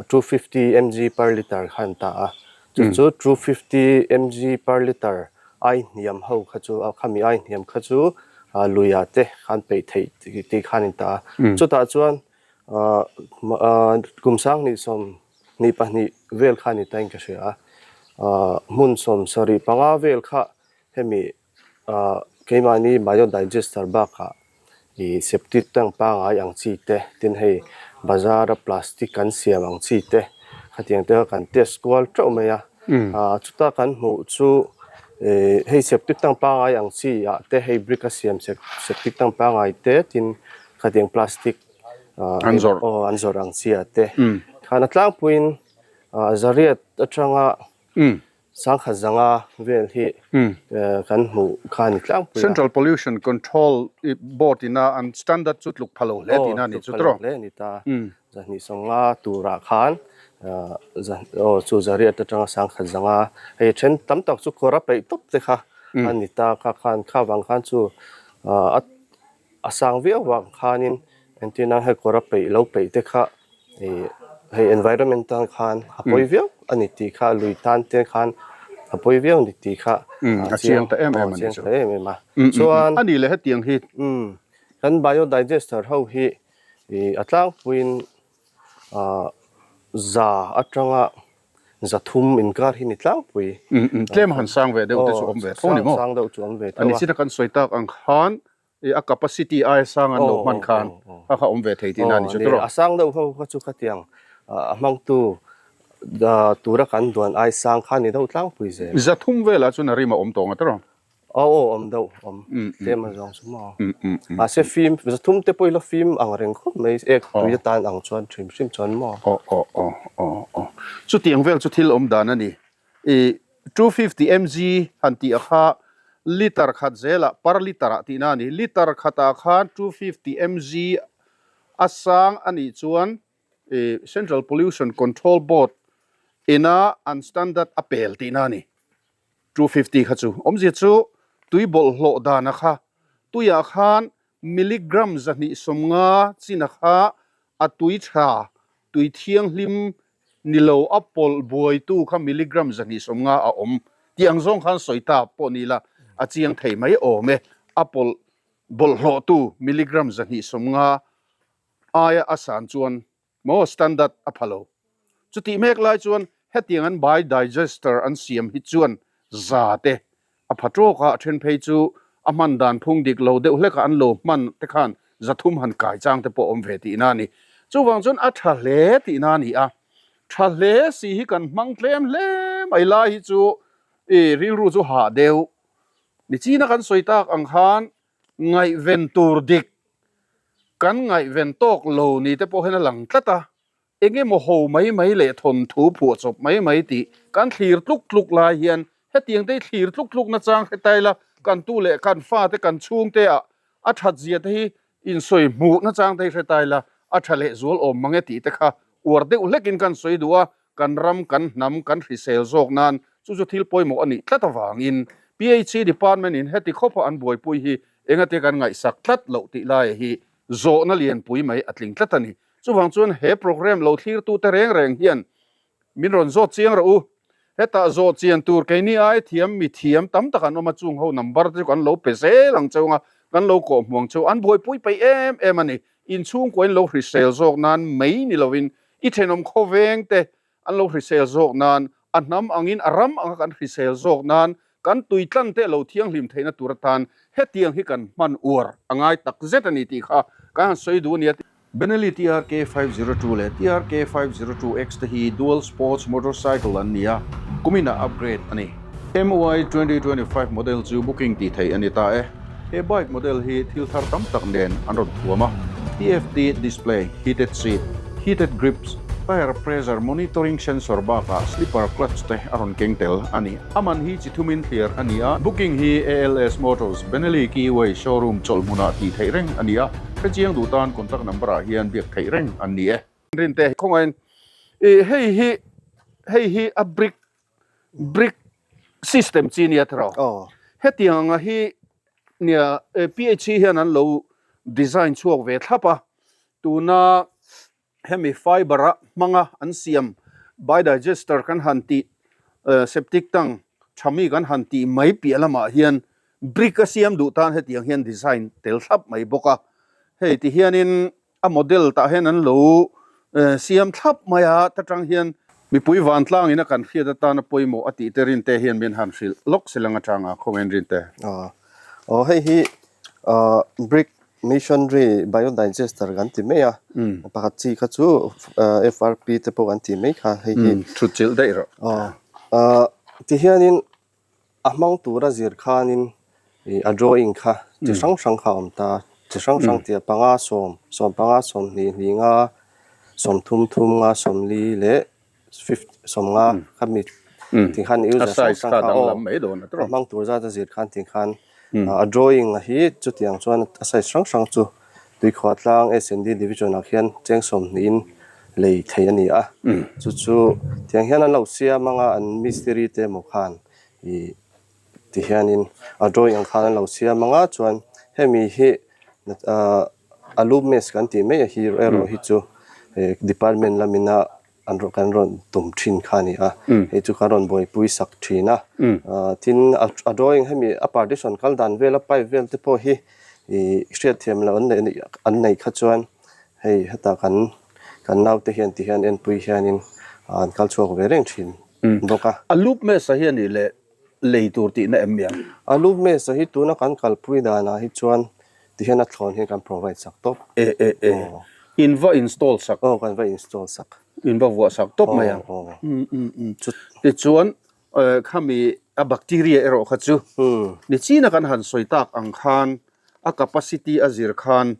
250 mg per litre kha an ta a, chu chu 250 mg per litre ai hniam ho kha chu khami ai hniam kha chu luiah te khan peih theih tih khan in ta a. Chutah chuan kum sanghnih 22 vel kha ni tain ka hria a, hmun 75 vel kha hemi Keimahni biodigester bakah ih septic tank pangngai ang chi te tin hei bazar a plastic kan siam ang chi te khatiang te kha kan test kual teuh mai a chuta kan hmuh chu ih hei septic tank pangngai ang chi ah te hei brick a siam septic tank pangngai te tin khatiang plastic an zawrh aw an zawrh ang chi ah te khan a tlangpuiin zariat atanga Sangha zanga vel hi kan hmuh kha a ni tlangpui a. Central Pollution Control Board ina an standard chu tluk pha lo hle tihna a ni chu tawh. Tluk pha lo hle a ni ta. 250 turah khan aw chu zariat atanga sangha zanga hei then tam tak chu kawr a peih tawp te kha a ni ta kha khan kha vang khan chu a sang viau vang khanin engtin a hei kawr a peih lo peih te kha Ih hei environment tan khan a pawi viau a ni tih kha lui tan te khan a pawi viau a ni tih kha a chiang ta em em a ni chu. Chiang ta em em a. Chuan a ni leh hetiang hi. Kan biodigester ho hi ih a tlangpuiin ah za atanga 300 inkar hi ni tlangpui. Tlem han sang ve deuh te chu awm ve tho ni maw? Sang deuh chu awm ve tho a. A ni chita kan sawi tak ang khan I a capacity aia sang an lo hman khan kha kha awm ve thei tihna a ni chu tawh. A sang deuh ho kha chu khatiang a hmangtu tura kan duan ai sang kha ni deuh tlangpui zel. 300 velah chuan a rim a awm tawh nga tawh. Aw aw awm deuh awm tlem a zawng chu maw. Mahse fim 300 te pawh ila fim ang reng khawp mai ek tui atan ang chuan hrim hrim chuan maw. Aw aw aw aw aw chutiang vel chu thil awm dan a ni. I 250 mg han tih a kha liter khat zelah per liter ah tihna a ni. Liter khatah khan 250 mg a sang a nih chuan i Central Pollution Control Board ina an standard a pel tihna a ni. 250 kha chu awmzia chu tui bawlhhlawh dana kha tuiah khan milligram 250 china kha a tui tha tui thianghlim Ni lo, a pawlh buaitu kha milligram 250 a awm tih ang zawng khan sawi ta pawh ni la, a chiang thei mai awm e. A pawlh bawlhhlawhtu milligram 250 aia a san chuan maw standard a pha lo. Chutih mek lai chuan hetiang an biodigester an siam hi chuan za te a pha tawk a, a then phei chu a hman dan phung dik lo deuh hlekah an lo hman te khan 300 han kai chang te pawh awm ve tihna a ni. Chuvang chuan a tha hle tihna a ni a, tha hle si hi kan hmang tlem hle mai lai hi chu i rilru chu hah deuh. Nichina kan sawi tak ang khan ngaihven tur dik kan ngaihven tawk lo ni te pawh hian a lang tlat a, Eng emaw ho mai mai leh thawnthu phuahchawp mai mai tih kan thlir tluk tluk lai hian hetiang te hi thlir tluk tluk nachang hre ta ila kan tu leh kan fate kan chhungte ah a that zia te hi insawi hmuh nachang te hi hre ta ila a tha leh zual awm mang e tih te kha uar deuh hlekin kan sawi duh a, kan ram kan hnam kan hrisel zawk nan chu chu thil pawimawh a nih tlat avangin PHE department in heti khawpa an buaipui hi engate kan ngaihsak tlat loh tih laia hi zawhna lianpui mai a tling tlat a ni. Chuvang chuan he programme lo thlirtute reng reng hian min rawn zawt chiang rawh u. Hetah zawh chian tur keini ai thiam mi thiam tam tak an awm a, chung ho number te chu kan lo pe zel ang cheu anga kan lo kawh hmu ang cheu. An buaipui peih em em a ni. Inchhungkuain lo hrisel zawk nan mai ni lovin i thenawm khawveng te an lo hrisel zawk nan, a hnam angin a ram anga kan hrisel zawk nan Kan tui tlan te lo thianghlim theihna tur atan hetiang hi kan hman uar a ngai tak zet a ni tih kha kan han sawi duh a nia. Benelli TRK 502 leh TRK 502X te hi dual sports motorcycle an ni a, kuminah upgrade a ni. MY 2025 model chu booking tih theih a ni ta e. He bike model hi thil thar tam tak nen an rawn thuam a, TFT display, heated seat, heated grips, tyre pressure monitoring sensor bakah slipper clutch te a rawn keng tel a ni. A man hi chi thumin thliar a ni a, booking hi ALS Motors, Benelli Keyway showroom chawlhmunah tih theih reng a ni a, hrechiang duh tan contact number ah hian biak theih reng an ni e. Rinte khawngaiin ih hei hi hei hi a brick brick system chi nia tiraw? Aw. Hetiang anga hi nia PHC hian an lo design chhuak ve thlap a, tuna hemi fiber a hmanga an siam biodigester kan han tih septic tank tha mi kan han tih mai piah lamah hian brick a siam duh tan hetiang hian design tel thlap mai bawk a, hei ti hianin a model tah hian an lo siam thlap mai a, ta tang hian mipui vantlang ina kan hriat atana pawimawh a tih te rinte hian min han hrilh lawk se lang atanga khawngin rinte. Aw hei hi brick Masonry biodigester kan ti mai a, pakhat chi kha chu FRP te pawh kan ti mai kha hei hi. Thut chilh daih rawh. Aw tihianin a hmang tura zir khanin a drawing kha chi hrang hrang kha a awm ta, chi hrang hrang tih a panga sawm, sawm panga sawmhnih hnih nga, sawmthum thum nga sawmli leh 50 kha mi ti khan user hrang hrang kha aw a hmang tur zat a zir khan ti khan a drawing a hi chutiang chuan a size hrang hrang chu tuikhuah tlang S&D division ah khian cheng sawmhnih in lei thei a ni a chu chu tiang hian an lo siam anga an mistiri te emaw khan ih ti hianin a drawing ang khan an lo siam anga chuan hemi hi a loop mesh kan tih mai a hi erawh hi chu department lamina an rawn kan rawn tum thin kha a ni a, hei chu kan rawn buaipui sak thin a, tin a drawing hemi a partition kal dan vel a pipe vel te pawh hi ih hriatthiam loh an neih an neih kha chuan hei heta kan kan naute hian ti hian enpui hianin an kal chhuak ve reng thin bawk a. A loop mesa hi a nih leh lei tur tihna em mi ang? A loop mesa hi tuna kan kalpui danah hi chuan Tihian a thlawn hian kan provide sak tawp. E e e. In va install sak. Aw kan va install sak. In va vuah sak tawp mai ang. Aw. Um um um. Tichuan khami a bacteria erawh kha chu nichina kan han sawi tak ang khan a capacity a zir khan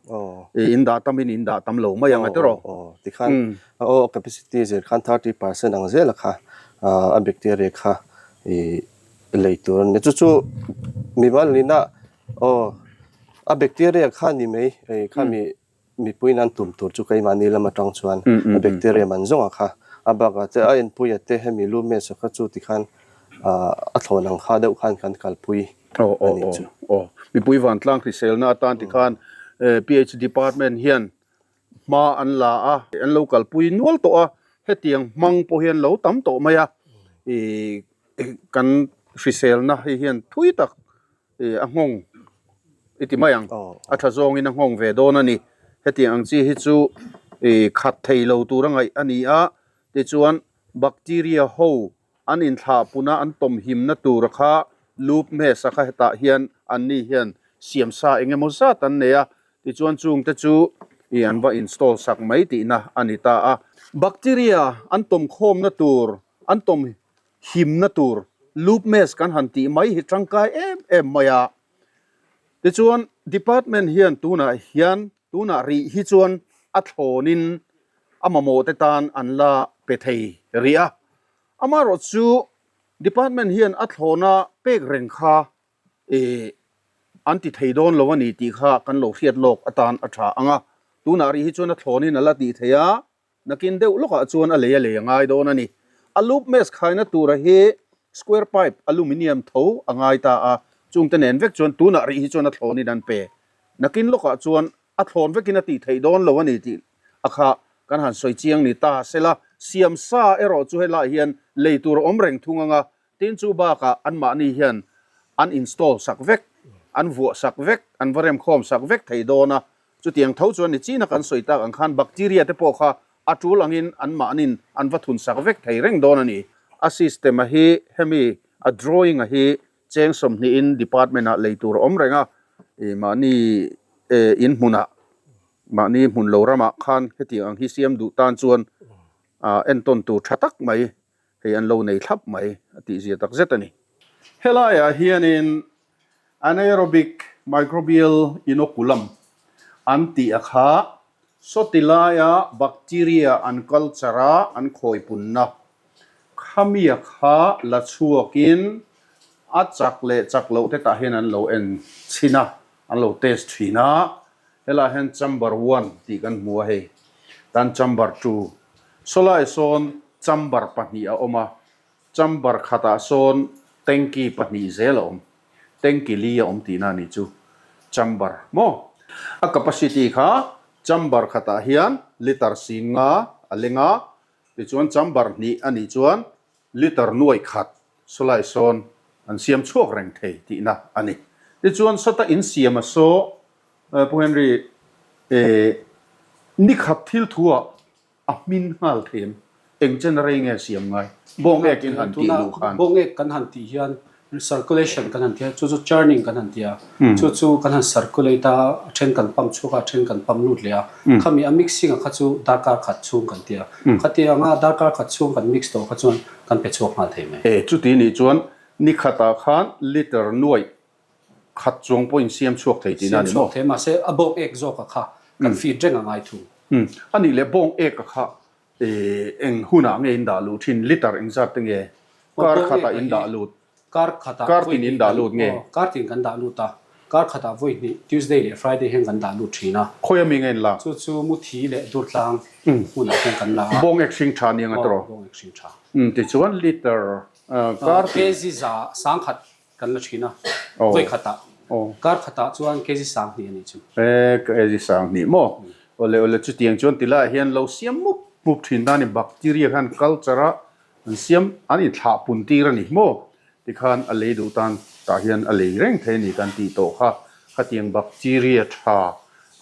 in dah tam in in dah tam lo mai ang a tiraw. Aw aw tikhan aw capacity zir khan 30% ang zel a kha a bacteria kha i lei tur a ni. Chu chu mimal nina Aw, a bacteria kha ni mai, ei kha mi mipui nan tum tur chu keimahni lam atang chuan a bacteria man zawng a kha. A bakah te a enpuia te hemi lu mesa kha chu tikhan a thlawn ang kha deuh khan kan kalpui a nih chu. Aw, aw, mipui vantlang hriselna atan tikhan PH department hian hma an la a, an lo kalpui nual tawh a, hetiang hmang pawh hian lo tam tawh mai a, ih kan hriselna hei hian thui tak a nghawng i ti mai ang, a tha zawngin a nghawng ve dawn a ni. Hetiang ang chi hi chu khat thei lo tur a ngaih a ni a, tichuan bacteria ho an inthlah puna an tawmhimna tur kha loop mesh a kha hetah hian anni hian siam sa eng emaw zat an nei a, tichuan chungte chu an va install sak mai tihna a ni ta a. Bacteria an tawmkhawmna tur an tawm himna tur loop mesh kan han tih mai hi tangkai em em mai a. Tichuan department hian tunah hian tunah rih hi chuan a thlawnin a mamawh te tan an la pe thei rih a. Amaherawh chu department hian a thlawna pek reng kha ih an ti thei dawn lo a ni tih kha kan lo hriat lawk atan a tha ang a. Tunah rih hi chuan a thlawnin a la tih thei a. Nakin deuh lawkah chuan a lei a lei a ngai dawn a ni. A loop mesh khaina tura hi square pipe aluminium tho a ngai ta a, chungte nen vek chuan tunah rih hi chuan a thlawnin an pe. Nakin lawkah chuan a thlawn vekin a tih theih dawn lo a ni tih a kha kan han sawi chiang ni ta sela, siam sa erawh chu helaiah hian lei tur a awm reng thung ang a, tin chu bakah anmahni hian an install sak vek, an vuah sak vek, an va remkhawm sak vek thei dawn a, Chutiang tho chuan ni china kan sawi tak ang khan bacteria te pawh kha a tul angin an mahnin an va thun sak vek thei reng dawn a ni. A system a hi hemi a drawing a hi Cheng sawmhnihin department ah lei tur a awm reng a, ih mahni in hmunah mahni hmun lo ramah khan hetiang ang hi siam duh tan chuan ah entawn tur tha tak mai hei an lo nei thlap mai a tih zia tak zet a ni. Helaiah hianin anaerobic microbial inoculum an tih a kha sawti laia bacteria an culture a an khawi punna Khamia kha la chhuakin a chak leh chak loh te tah hian an lo en chhin a, an lo test thin a. Helaiah hian chamber one tih kan hmu a hei, tan chamber two. Sawlaiah sawn chamber pahnih a awm a, chamber khatah sawn tanky pahnih zel a awm, tanky li a awm tihna a nih chu chamber maw. A capacity kha chamber khatah hian litre sing nga a leng a, Tichuan chamber hnih a nih chuan litre nuai khat sawlai sawn an siam chhuak reng thei tihna a ni. Tichuan sawta insiam a saw Pu Henry ni khat thil thu ah a hmin nghal thei em? Eng chen rei nge siam ngai? Bawng ek in han tih luh khan. Bawng ek kan han tih hian Circulation kan han ti a, chu chu churning kan han ti a, chu chu kan han circulate a, a then kan pump chhuak a, a then kan pump lut leh a, khami a mixing a kha chu darkar khat chhung kan ti a, khati anga darkar khat chhung kan mix tawh kha chuan kan pe chhuak nghal thei mai. E, chuti nih chuan ni khatah khan liter nuaih khat chuang pawh in siam chhuak thei tihna a ni maw? Siam chhuak thei, mahse a bawng ek zawk a kha kan feed reng a ngai thung. A nih leh bawng ek a kha Eng hunah nge in dah luh thin? Liter engzat te nge? Kar khatah in dah lut? Kar khatah Kar tin in dah lut nge? Kar tin kan dah lut a. Kar khatah vawi hnih, Tuesday leh Friday hian kan dah lut thin a. Khawi ami nge in la? Chu chu Muthi leh Durtlang hmunah hian kan la a. Bawng ek hring tha nia nga tawh? Bawng ek hring tha. Tichuan liter kar tin? Kg za sangkhat Kan la thin a, vawi khatah, kar khatah chuan kg 2000 a nih chu. E, kg 2000 maw? Awle awle chutiang chuan ti laiah hian lo siam mup mup thin ta a ni, bacteria khan culture a an siam an inthlah pun tir a ni maw? Tikhan a lei duh tan tah hian a lei reng thei a ni kan tih tawh kha, khatiang bacteria tha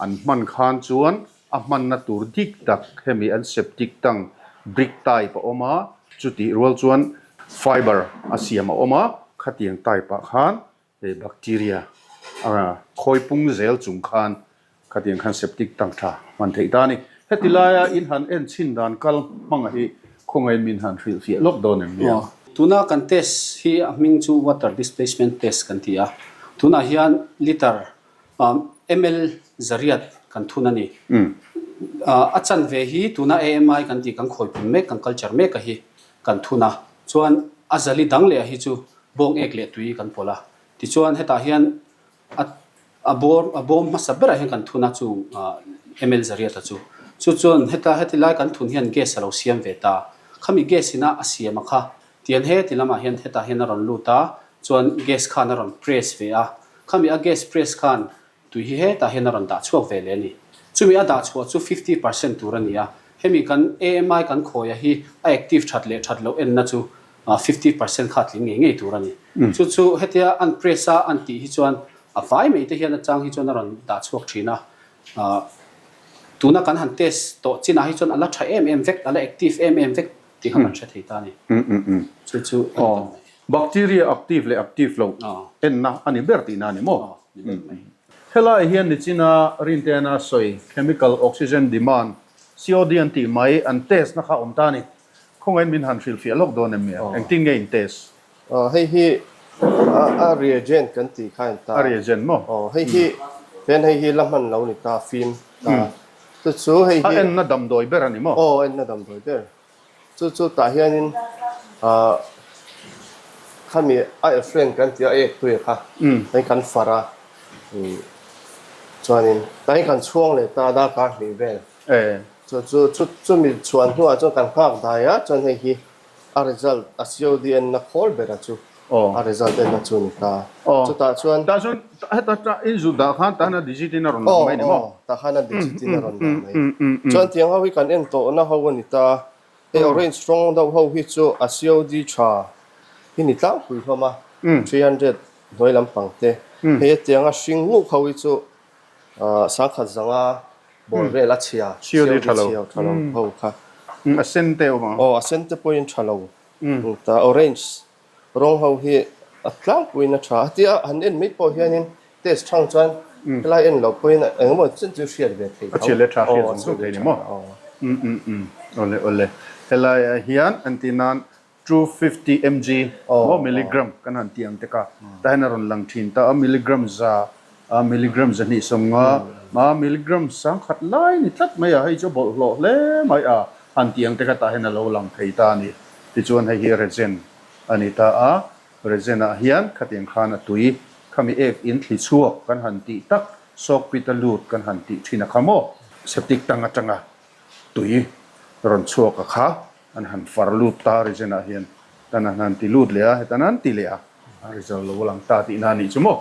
an hman khan chuan A hmanna tur dik tak hemi an septic tank brick type a awm a, chutih rual chuan fiber a siam a awm a, khatiang type ah khan hei bacteria a khawi pung zel chung khan khatiang khan septic tank tha hman theih ta a ni. Heti laia in han en chhin dan kal hmanga hi khawngaih min han hrilhfiah lawk dawn em nia? Tuna kan test hi a hming chu water displacement test kan ti a, tunah hian liter Ml zariat kan thun a ni. A chanve hi tuna AMI kan tih kan khawipun mek, kan culture mek a hi kan thun a. Chuan a zali dang leh a hi chu bawng ek leh tui kan pawlh a. Tichuan hetah hian a a bawr a bawm hmasa berah hian kan thun a chu ml zariat a chu. Chu chuan heta heti lai kan thun hian gas a lo siam ve ta. Khami gas ina a siam a kha Tian he ti lamah hian hetah hian a rawn lut a, chuan gas khan a rawn press ve a, khami a gas press khan tui hi hetah hian a rawn dah chhuak ve leh a ni. Chumi a dah chhuah chu 50% tur a ni a, hemi kan AMI kan khawia hi a active that leh that loh enna chu 50% kha tling ngei ngei tur a ni. Chu chu hetia an press a an tih hi chuan a vai mai te hian a chang hi chuan a rawn dah chhuak thin a, tuna kan han test tawh chinah hi chuan a la tha em em vek, a la active em em vek. Tih kha kan hre thei ta a ni. Chu chu a ni tak mai. Bacteria active leh active lo enna a ni ber tihna a ni maw? Ni ber mai. Helai hian nichina Rintena sawi chemical oxygen demand, COD an tih mai, an test na kha awm ta a ni. Khawngaihin min han hrilhfiah lawk dawn em nia? Engtin nge in test? Hei hi a reagent kan tih kha a ni ta. A reagent maw? Aw, hei hi hian hei hi la hman lo ni ta, fim ta. Chu chu hei hi. A enna damdawi ber a ni maw? Aw, enna damdawi ber. Chu chu tah hianin ah khami a effluent kan tih a ek tui kha hei kan far a chuanin tah hi kan chhuang leh ta a darkar hnih vel. Chu chu chumi chhuan hnuah chuan kan nghak dai a chuan hei hi a result a COD enna khawl bera chu a result enna chu a ni ta. Chutah chuan. Tah chuan heta ta in zut dah khan tah hian a digit in a rawn lang mai ni maw? Aw tah khan a digit in a rawn lang mai. Chuan tiang ho hi kan en tawhna ho a ni ta. Hei orange rawng deuh ho hi chu a COD tha hi ni tlangpui hlawm a, 300 hnuai lampang te. Hei hetianga hring nguk ho hi chu Sangkhat zanga ball vel a chhia, COD tha lo, tha lo ho kha. A sen te awm ang. Aw, a sen te pawhin tha lo. Ta orange rawng ho hi A tlangpuiin a tha a tia han en mai pawh hianin test thang chuan helai en loh pawhin eng emaw chen chu hriat ve thei tho. A chhiat leh tha hriat zawng zawng thei ni maw? Umm umm umm awle awle. Helai ah hian entir nan 250 mg maw milligram kan han tih ang te kha tah hian a rawn lang thin ta a milligram za a milligram 250 a milligram 1000 lai ni tlat mai a hei chu a bawlhhlawh hle mai a han tih ang te kha tah hian a lo lang thei ta a ni. Tichuan hei hi resin a ni ta a, resin ah hian khatiang khan a tui khami ek in thli chhuak kan han tih tak sawk pit a lut kan han tih thin a kha maw septic tank atanga tui rawn chhuak a kha An han far lut ta region ah hian tan an han ti lut leh a, hetan an ti leh a, a result lo lang ta tihna a nih chu maw?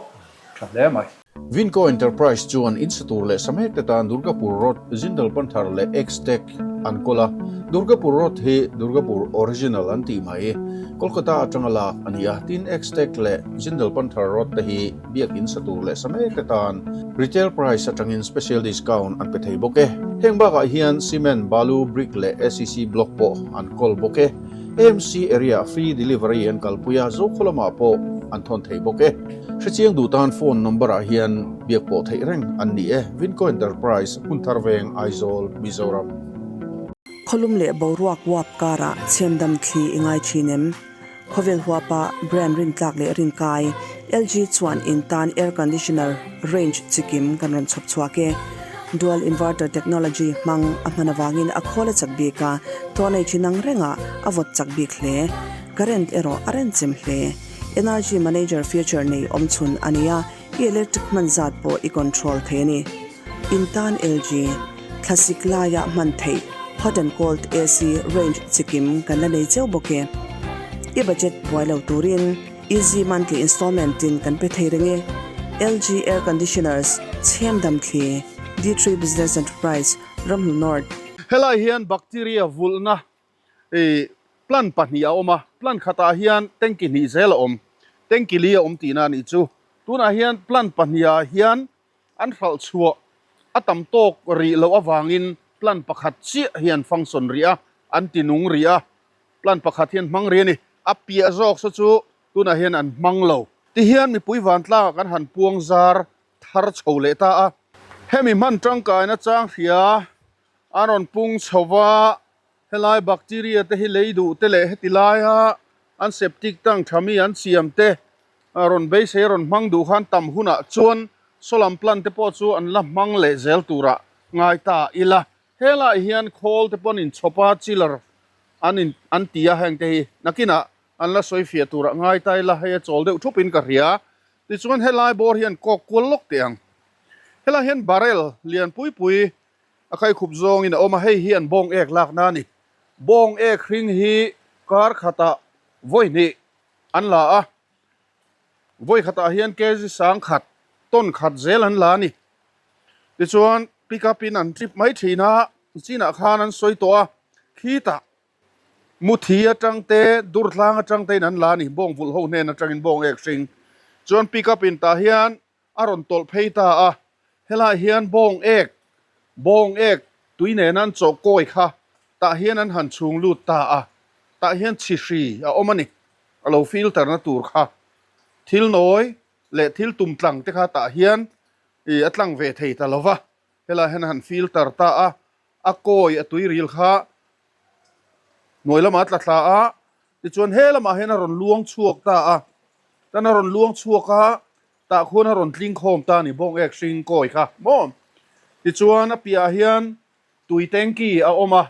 Tha hle mai. Vinco Enterprise chuan in sa tur leh sa mek te tan Durgapur Road, Jindal Panthar leh X-Tech an kawl a. Durgapur Road hi Durgapur Original an tih mai. Kolkata atanga lak a ni a, tin X-Tech leh Jindal Panthar Road te hi Biakinn sa tur leh sa mek te tan retail price atangin special discount an pe thei bawk e. Heng bakah hian cement, balu, brick leh acc block pawh an kawl bawk e. AMC area free delivery an kalpui a, Zokhaw lamah pawh an thawn thei bawk e. Hrechiang duh tan phone number ah hian biak pawh theih reng an ni e. Vinco Enterprise, Hmunthar Veng, Aizawl, Mizoram. Khawlum leh boruak uap karah chhemdam thli i ngai thin em? Khawvel huapa brand rintlak leh rinkai, LG chuan in tan air conditioner range chikim kan rawn chhawp chhuak e. Dual inverter technology hmang a hman avangin a khawl a chak bik a, tawlei chi nang rengah a vawt chak bik hle. Current erawh a renchem hle. Energy manager feature nei awmchhun a ni a, i electric hman zat pawh i control thei a ni. In tan LG, thlasik laia hman theih hot and cold AC range chikim kan la nei cheu bawk e. I budget buai lo turin easy monthly installment in kan pe thei reng e. LG Air Conditioners, Chhem Dam Thli, D3 Business Enterprise, Ramhnu North. Helai hian bacteria vulhna i plan pahnih a awm a, plan khatah hian tanki hnih zel a awm, tanki li a awm tihna a nih chu. Tunah hian plan pahnihah hian An hralh chhuah a tam tawk rih loh avangin plan pakhat chiah hi an function rih a, an ti nung rih a, plan pakhat hi an hmang rih a ni. A piah zawk saw chu tunah hian an hmang lo. Tihian mipui vantlangah kan han puang zar thar chho leh ta a. Hemi hman tangkaina chang hria an rawn pung chho va, helai bacteria te hi lei duh te leh heti laia an septic tank tha mi an siam te A rawn beisei a rawn hmang duh khan tam hunah chuan solar plant te pawh chu an la hmang leh zel turah ngai ta ila. Helaiah hian khawl te pawh an inchhawp a, chiller an in an ti a heng te hi nakinah an la sawi fiah turah ngai ta ila, hei a chawl deuh thup in ka hria. Tichuan helai bawr hian kawk kual lawk teh ang. Helaiah hian barrel lian pui pui a kaikhup zawngin a awm a, hei hi an bawng ek lakna a ni. Bawng ek hring hi kar khatah vawi hnih an la a, vawi khatah hian kg 1000 ton khat zel an la a ni. Tichuan pick up in an trip mai thin a, chinah khan an sawi tawh a, khitah muthi atang te durtlang atang te in an la a ni, bawng vulh ho hnen atangin bawng ek hring. Chuan pick up in tah hian a rawn tawlh phei ta a, helaiah hian bawng ek, bawng ek tui nena an chawh kawi kha tah hian an han chhung lut ta a, tah hian chhihri a awm a ni, a lo filter na tur kha thil nawi leh thil tum tlang te kha tah hian ih a tlang ve thei ta lo va, helaiah hian a han filter ta a, a kawi a tui ril kha hnuai lamah a tla thla a, tichuan he lamah hian a rawn luang chhuak ta a, tan a rawn luang chhuak a. Tah khuan a rawn tling khawm ta a ni bawng ek hring kawi kha maw? Tichuan a piahah hian tui tanky a awm a,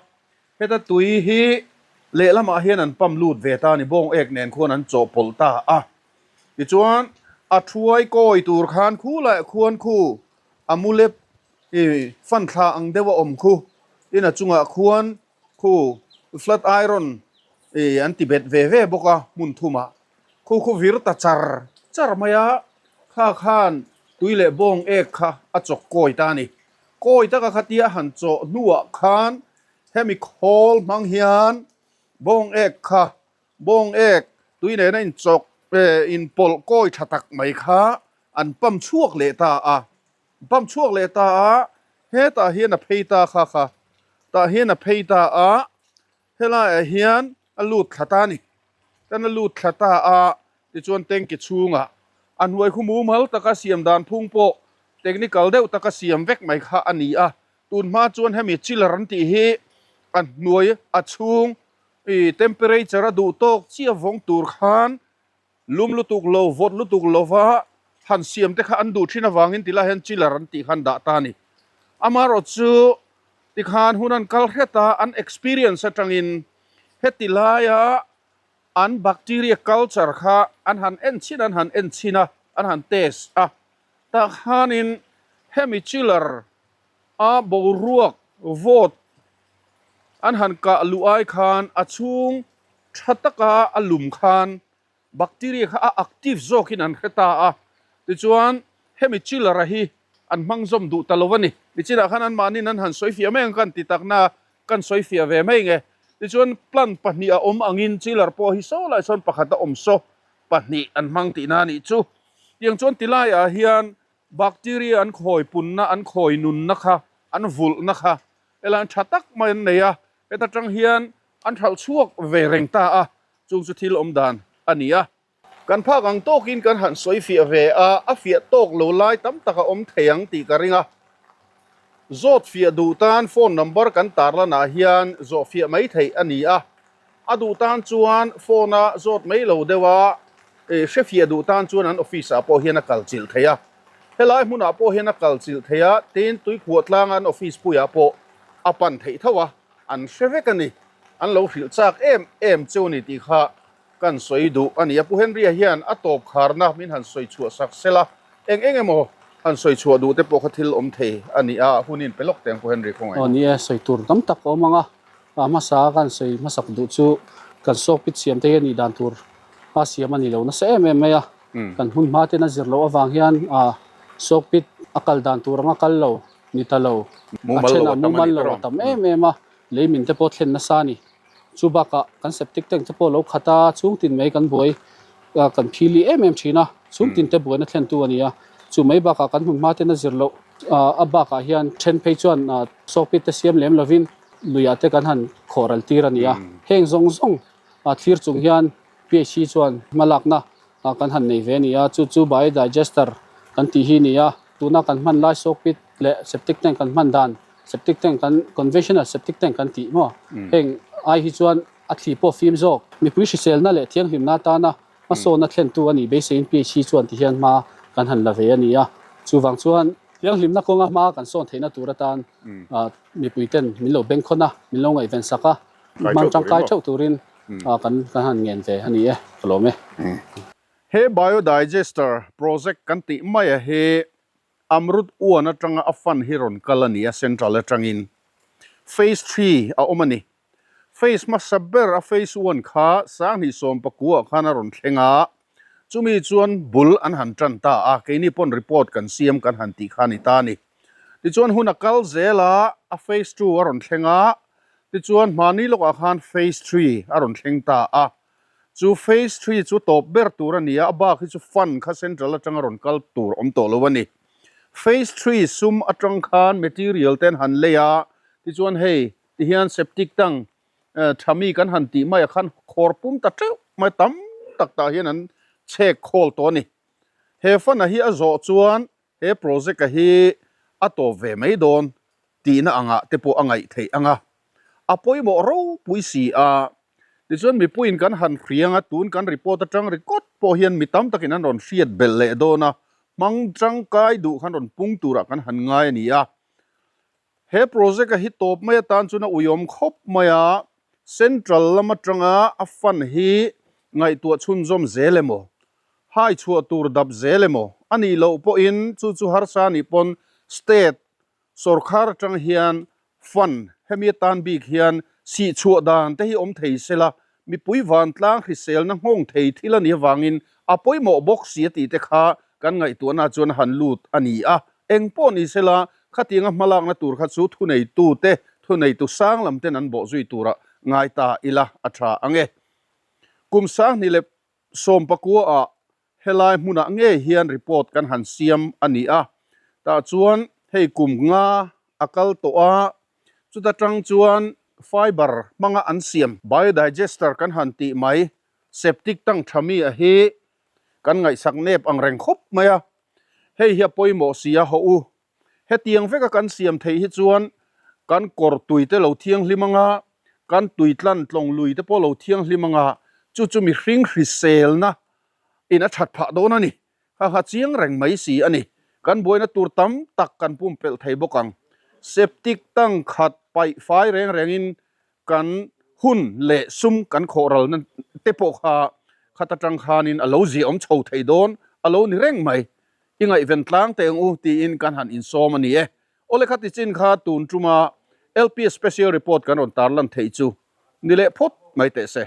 heta tui hi lehlamah hian an pump lut ve ta a ni bawng ek nen khuan an chawhpawlh ta a. Tichuan a thuai kawi tur khan khu laiah khuan khu a mu lep i fan thla ang deuh a awm khu tin a chungah khuan khu flat iron i an ti bet ve ve bawk a hmun thumah. Khu khu vir ta char char mai a, kha khan tui leh bawng ek kha a chawk kawi ta a ni. Kawi taka khatia a han chawh hnuah khan hemi khawl hmang hian bawng ek kha bawng ek tui nena inchawk inpawlh kawi tha tak mai kha an pump chhuak leh ta a. Pump chhuak leh ta a, hetah hian a phei ta kha kha tah hian a phei ta a. Helaiah hian a lut thla ta a ni. Tan a lut thla ta a, Tichuan tanki chhungah a hnuai khu mumal taka siam dan phung pawh technical deuh taka siam vek mai kha a ni a. Tun hma chuan hemi chiller an tih hi a hnuai a chhung ih temperature a duh tawk chiah vawng tur khan lum lutuk lo, vawt lutuk lova han siam te kha an duh thin avangin tilai hian chiller an tih khan dah ta a ni. Amaherawh chu tikhan hun an kal hret a, an experience atangin heti laia an bacteria culture kha an han en chhin an han en chhin a, an han test a, tah khanin hemi chiller a boruak vawt an han kah luh ai khan a chhung tha taka a lum khan bacteria kha a active zawkin an hre ta a, tichuan hemi chiller a hi an hmang zawm duh ta lo a ni. Nichinah khan anmahniin an han sawi fiah mai ang ka han ti takna kan sawi fiah ve mai nge. Tichuan plant pahnih a awm angin chiller pawh hi saw lai sawn pakhat a awm saw pahnih an hmang tihna a nih chu. Tiang chuan tilaiah hian bacteria an khawi punna an khawi nunna kha an vulhna kha helai tha tak mai an nei a, heta tang hian an hralh chhuak ve reng ta a, chung chu thil awm dan a ni a. Kan phak ang tawkin kan han sawi fiah ve a, a fiah tawk lo lai tam tak a awm thei ang tih ka ring a. Zawt fiah duh tan phone number kan tarlanah hian zawh fiah mai theih a ni a, a duh tan chuan phone a zawt mai lo deuh a, hre fiah duh tan chuan an office ah pawh hian a kal chilh thei a. Helai hmunah pawh hian a kal chilh thei a, tin tuikhuah tlanga an office puiah pawh a pan theih tho a. An hre vek a ni. An lo hrilh chak em em cheu a ni tih kha kan sawi duh a ni. A Pu Henry-a hian a tawp kharna min han sawi chhuah sak sel a, eng eng emaw han sawi chhuah duh te pawh kha thil awm thei a ni a, hun in pe lawk teh ang Pu Henry khawngaih. Aw ni e, sawi tur tam tak a awm ang a, a hmasa kan sawi hmasak duh chu kan sawkpit siam te hi a nih dan tur a siam a ni lo nasa em em mai a, kan hun hma ten a zir loh avang hian sawkpit a kal dan tur anga kal lo ni ta lo, a thenah mumal lo a tam em em a, lei min te pawh thlen nasa a ni. Chu bakah kan septic tank te pawh lo khat a, chhung tin mai kan buai kan phili em em thin a, chhung tin te buaina thlentu a ni a. Chu mai bakah kan hmun hma ten a zir loh a bakah hian then phei chuan sawkpit te siam lem lovin luiah te kan han khawh ral tir a ni a. Heng zawng zawng thlir chung hian PHC chuan hmalakna kan han nei ve a ni a, chu chu biodigester kan tih hi a ni a. Tuna kan hman lai sawkpit leh septic tank kan hman dan, septic tank kan conventional septic tank kan tih maw? Heng ai hi chuan a thli pawh fim zawk. Mipui hriselna leh thianghlimna atana hmasawnna thlentu a nih beiseiin PHC chuan ti hian hma kan han la ve a ni a. Chuvang chuan thianghlimna kawnga hma kan sawn theihna tur atan mipui ten min lo bengkhawn a, min lo ngaihven sak a, hman tangkai theuh turin kan han ngen ve a ni e, ka lawm e. He Biodigester project kan tih maia hi Amrut Uan atanga a fund hi rawn kal a ni a, Central atangin. Phase three a awm a ni. Phase hmasa ber a phase one kha Sanghnih Sawmpakua khan a rawn thleng a, chumi chuan bul an han tan ta a, keini pawn report kan siam kan han tih kha a ni ta a ni. Tichuan hun a kal zel a, a phase two a rawn thleng a, tichuan hmani lawkah khan phase three a rawn thleng ta a. Chu phase three chu tawp ber tur a ni a, a bak hi chu fund kha central atanga rawn kal tur awm tawh lo a ni. Phase three sum atang khan material te an han lei a, tichuan hei tihian septic tank tha mi kan han tih mai ah khan khawr pum ta teuh mai tam tak tah hian an chhek khawl tawh a ni. He fund a hi a zawh chuan he project a hi a tawp ve mai dawn tihna angah te pawh a ngaih theih ang a, a pawimawh ropui si a. Tichuan mipuiin kan han hriang a, tun kan report atang record pawh hian mi tam takin an rawn hriat belh leh dawn a, hmang tangkai duh khan rawn pung turah kan han ngai a ni a. He project a hi tawp mai atan chuan a uiawm khawp mai a, central lam atanga a fund hi ngaihtuah chhunzawm zel emaw, hai chhuah tur dap zel emaw a nih loh pawhin chu chu harsa nih pawn state Sawrkhar atang hian fund hemi atan bik hian sih chhuah dan te hi awm thei sela, mipui vantlang hriselna nghawng thei thil a nih avangin a pawimawh bawk si a tih te kha kan ngaihtuahna chuan a han lut a ni a. Eng pawh ni sela, khatianga hmalakna tur kha chu thuneitute, thuneitu sang lam ten an bawhzui turah ngai ta ila a tha ang e. Kum 2000 leh 19 ah Helai hmunah ngei hian report kan han siam a ni a, tah chuan hei kum nga a kal tawh a, chuta tang chuan fiber hmanga an siam biodigester kan han tih mai septic tank tha mi a hi Kan ngaihsak nep ang reng khawp mai a. Hei hi a pawimawh si a, hawh u. Hetiang veka kan siam theih hi chuan kan kawr tui te lo thianghlim anga, kan tui tlan tlawng lui te pawh lo thianghlim anga, chu chu mihring hriselna in a that phah dawn a ni. Kha kha chiang reng mai si a ni. Kan buaina tur tam tak kan pumpelh thei bawk ang. Septic tank khat paih fai reng rengin kan hun leh sum kan khawh ralna te pawh kha khat atang khanin a lo ziahawm chho thei dawn a lo ni reng mai. I ngaihven tlang teh ang u tiin kan han insawm a ni e. Awle kha tichin kha tun tuma LPS Special Report kan rawn tarlan theih chu ni leh phawt mai teh se.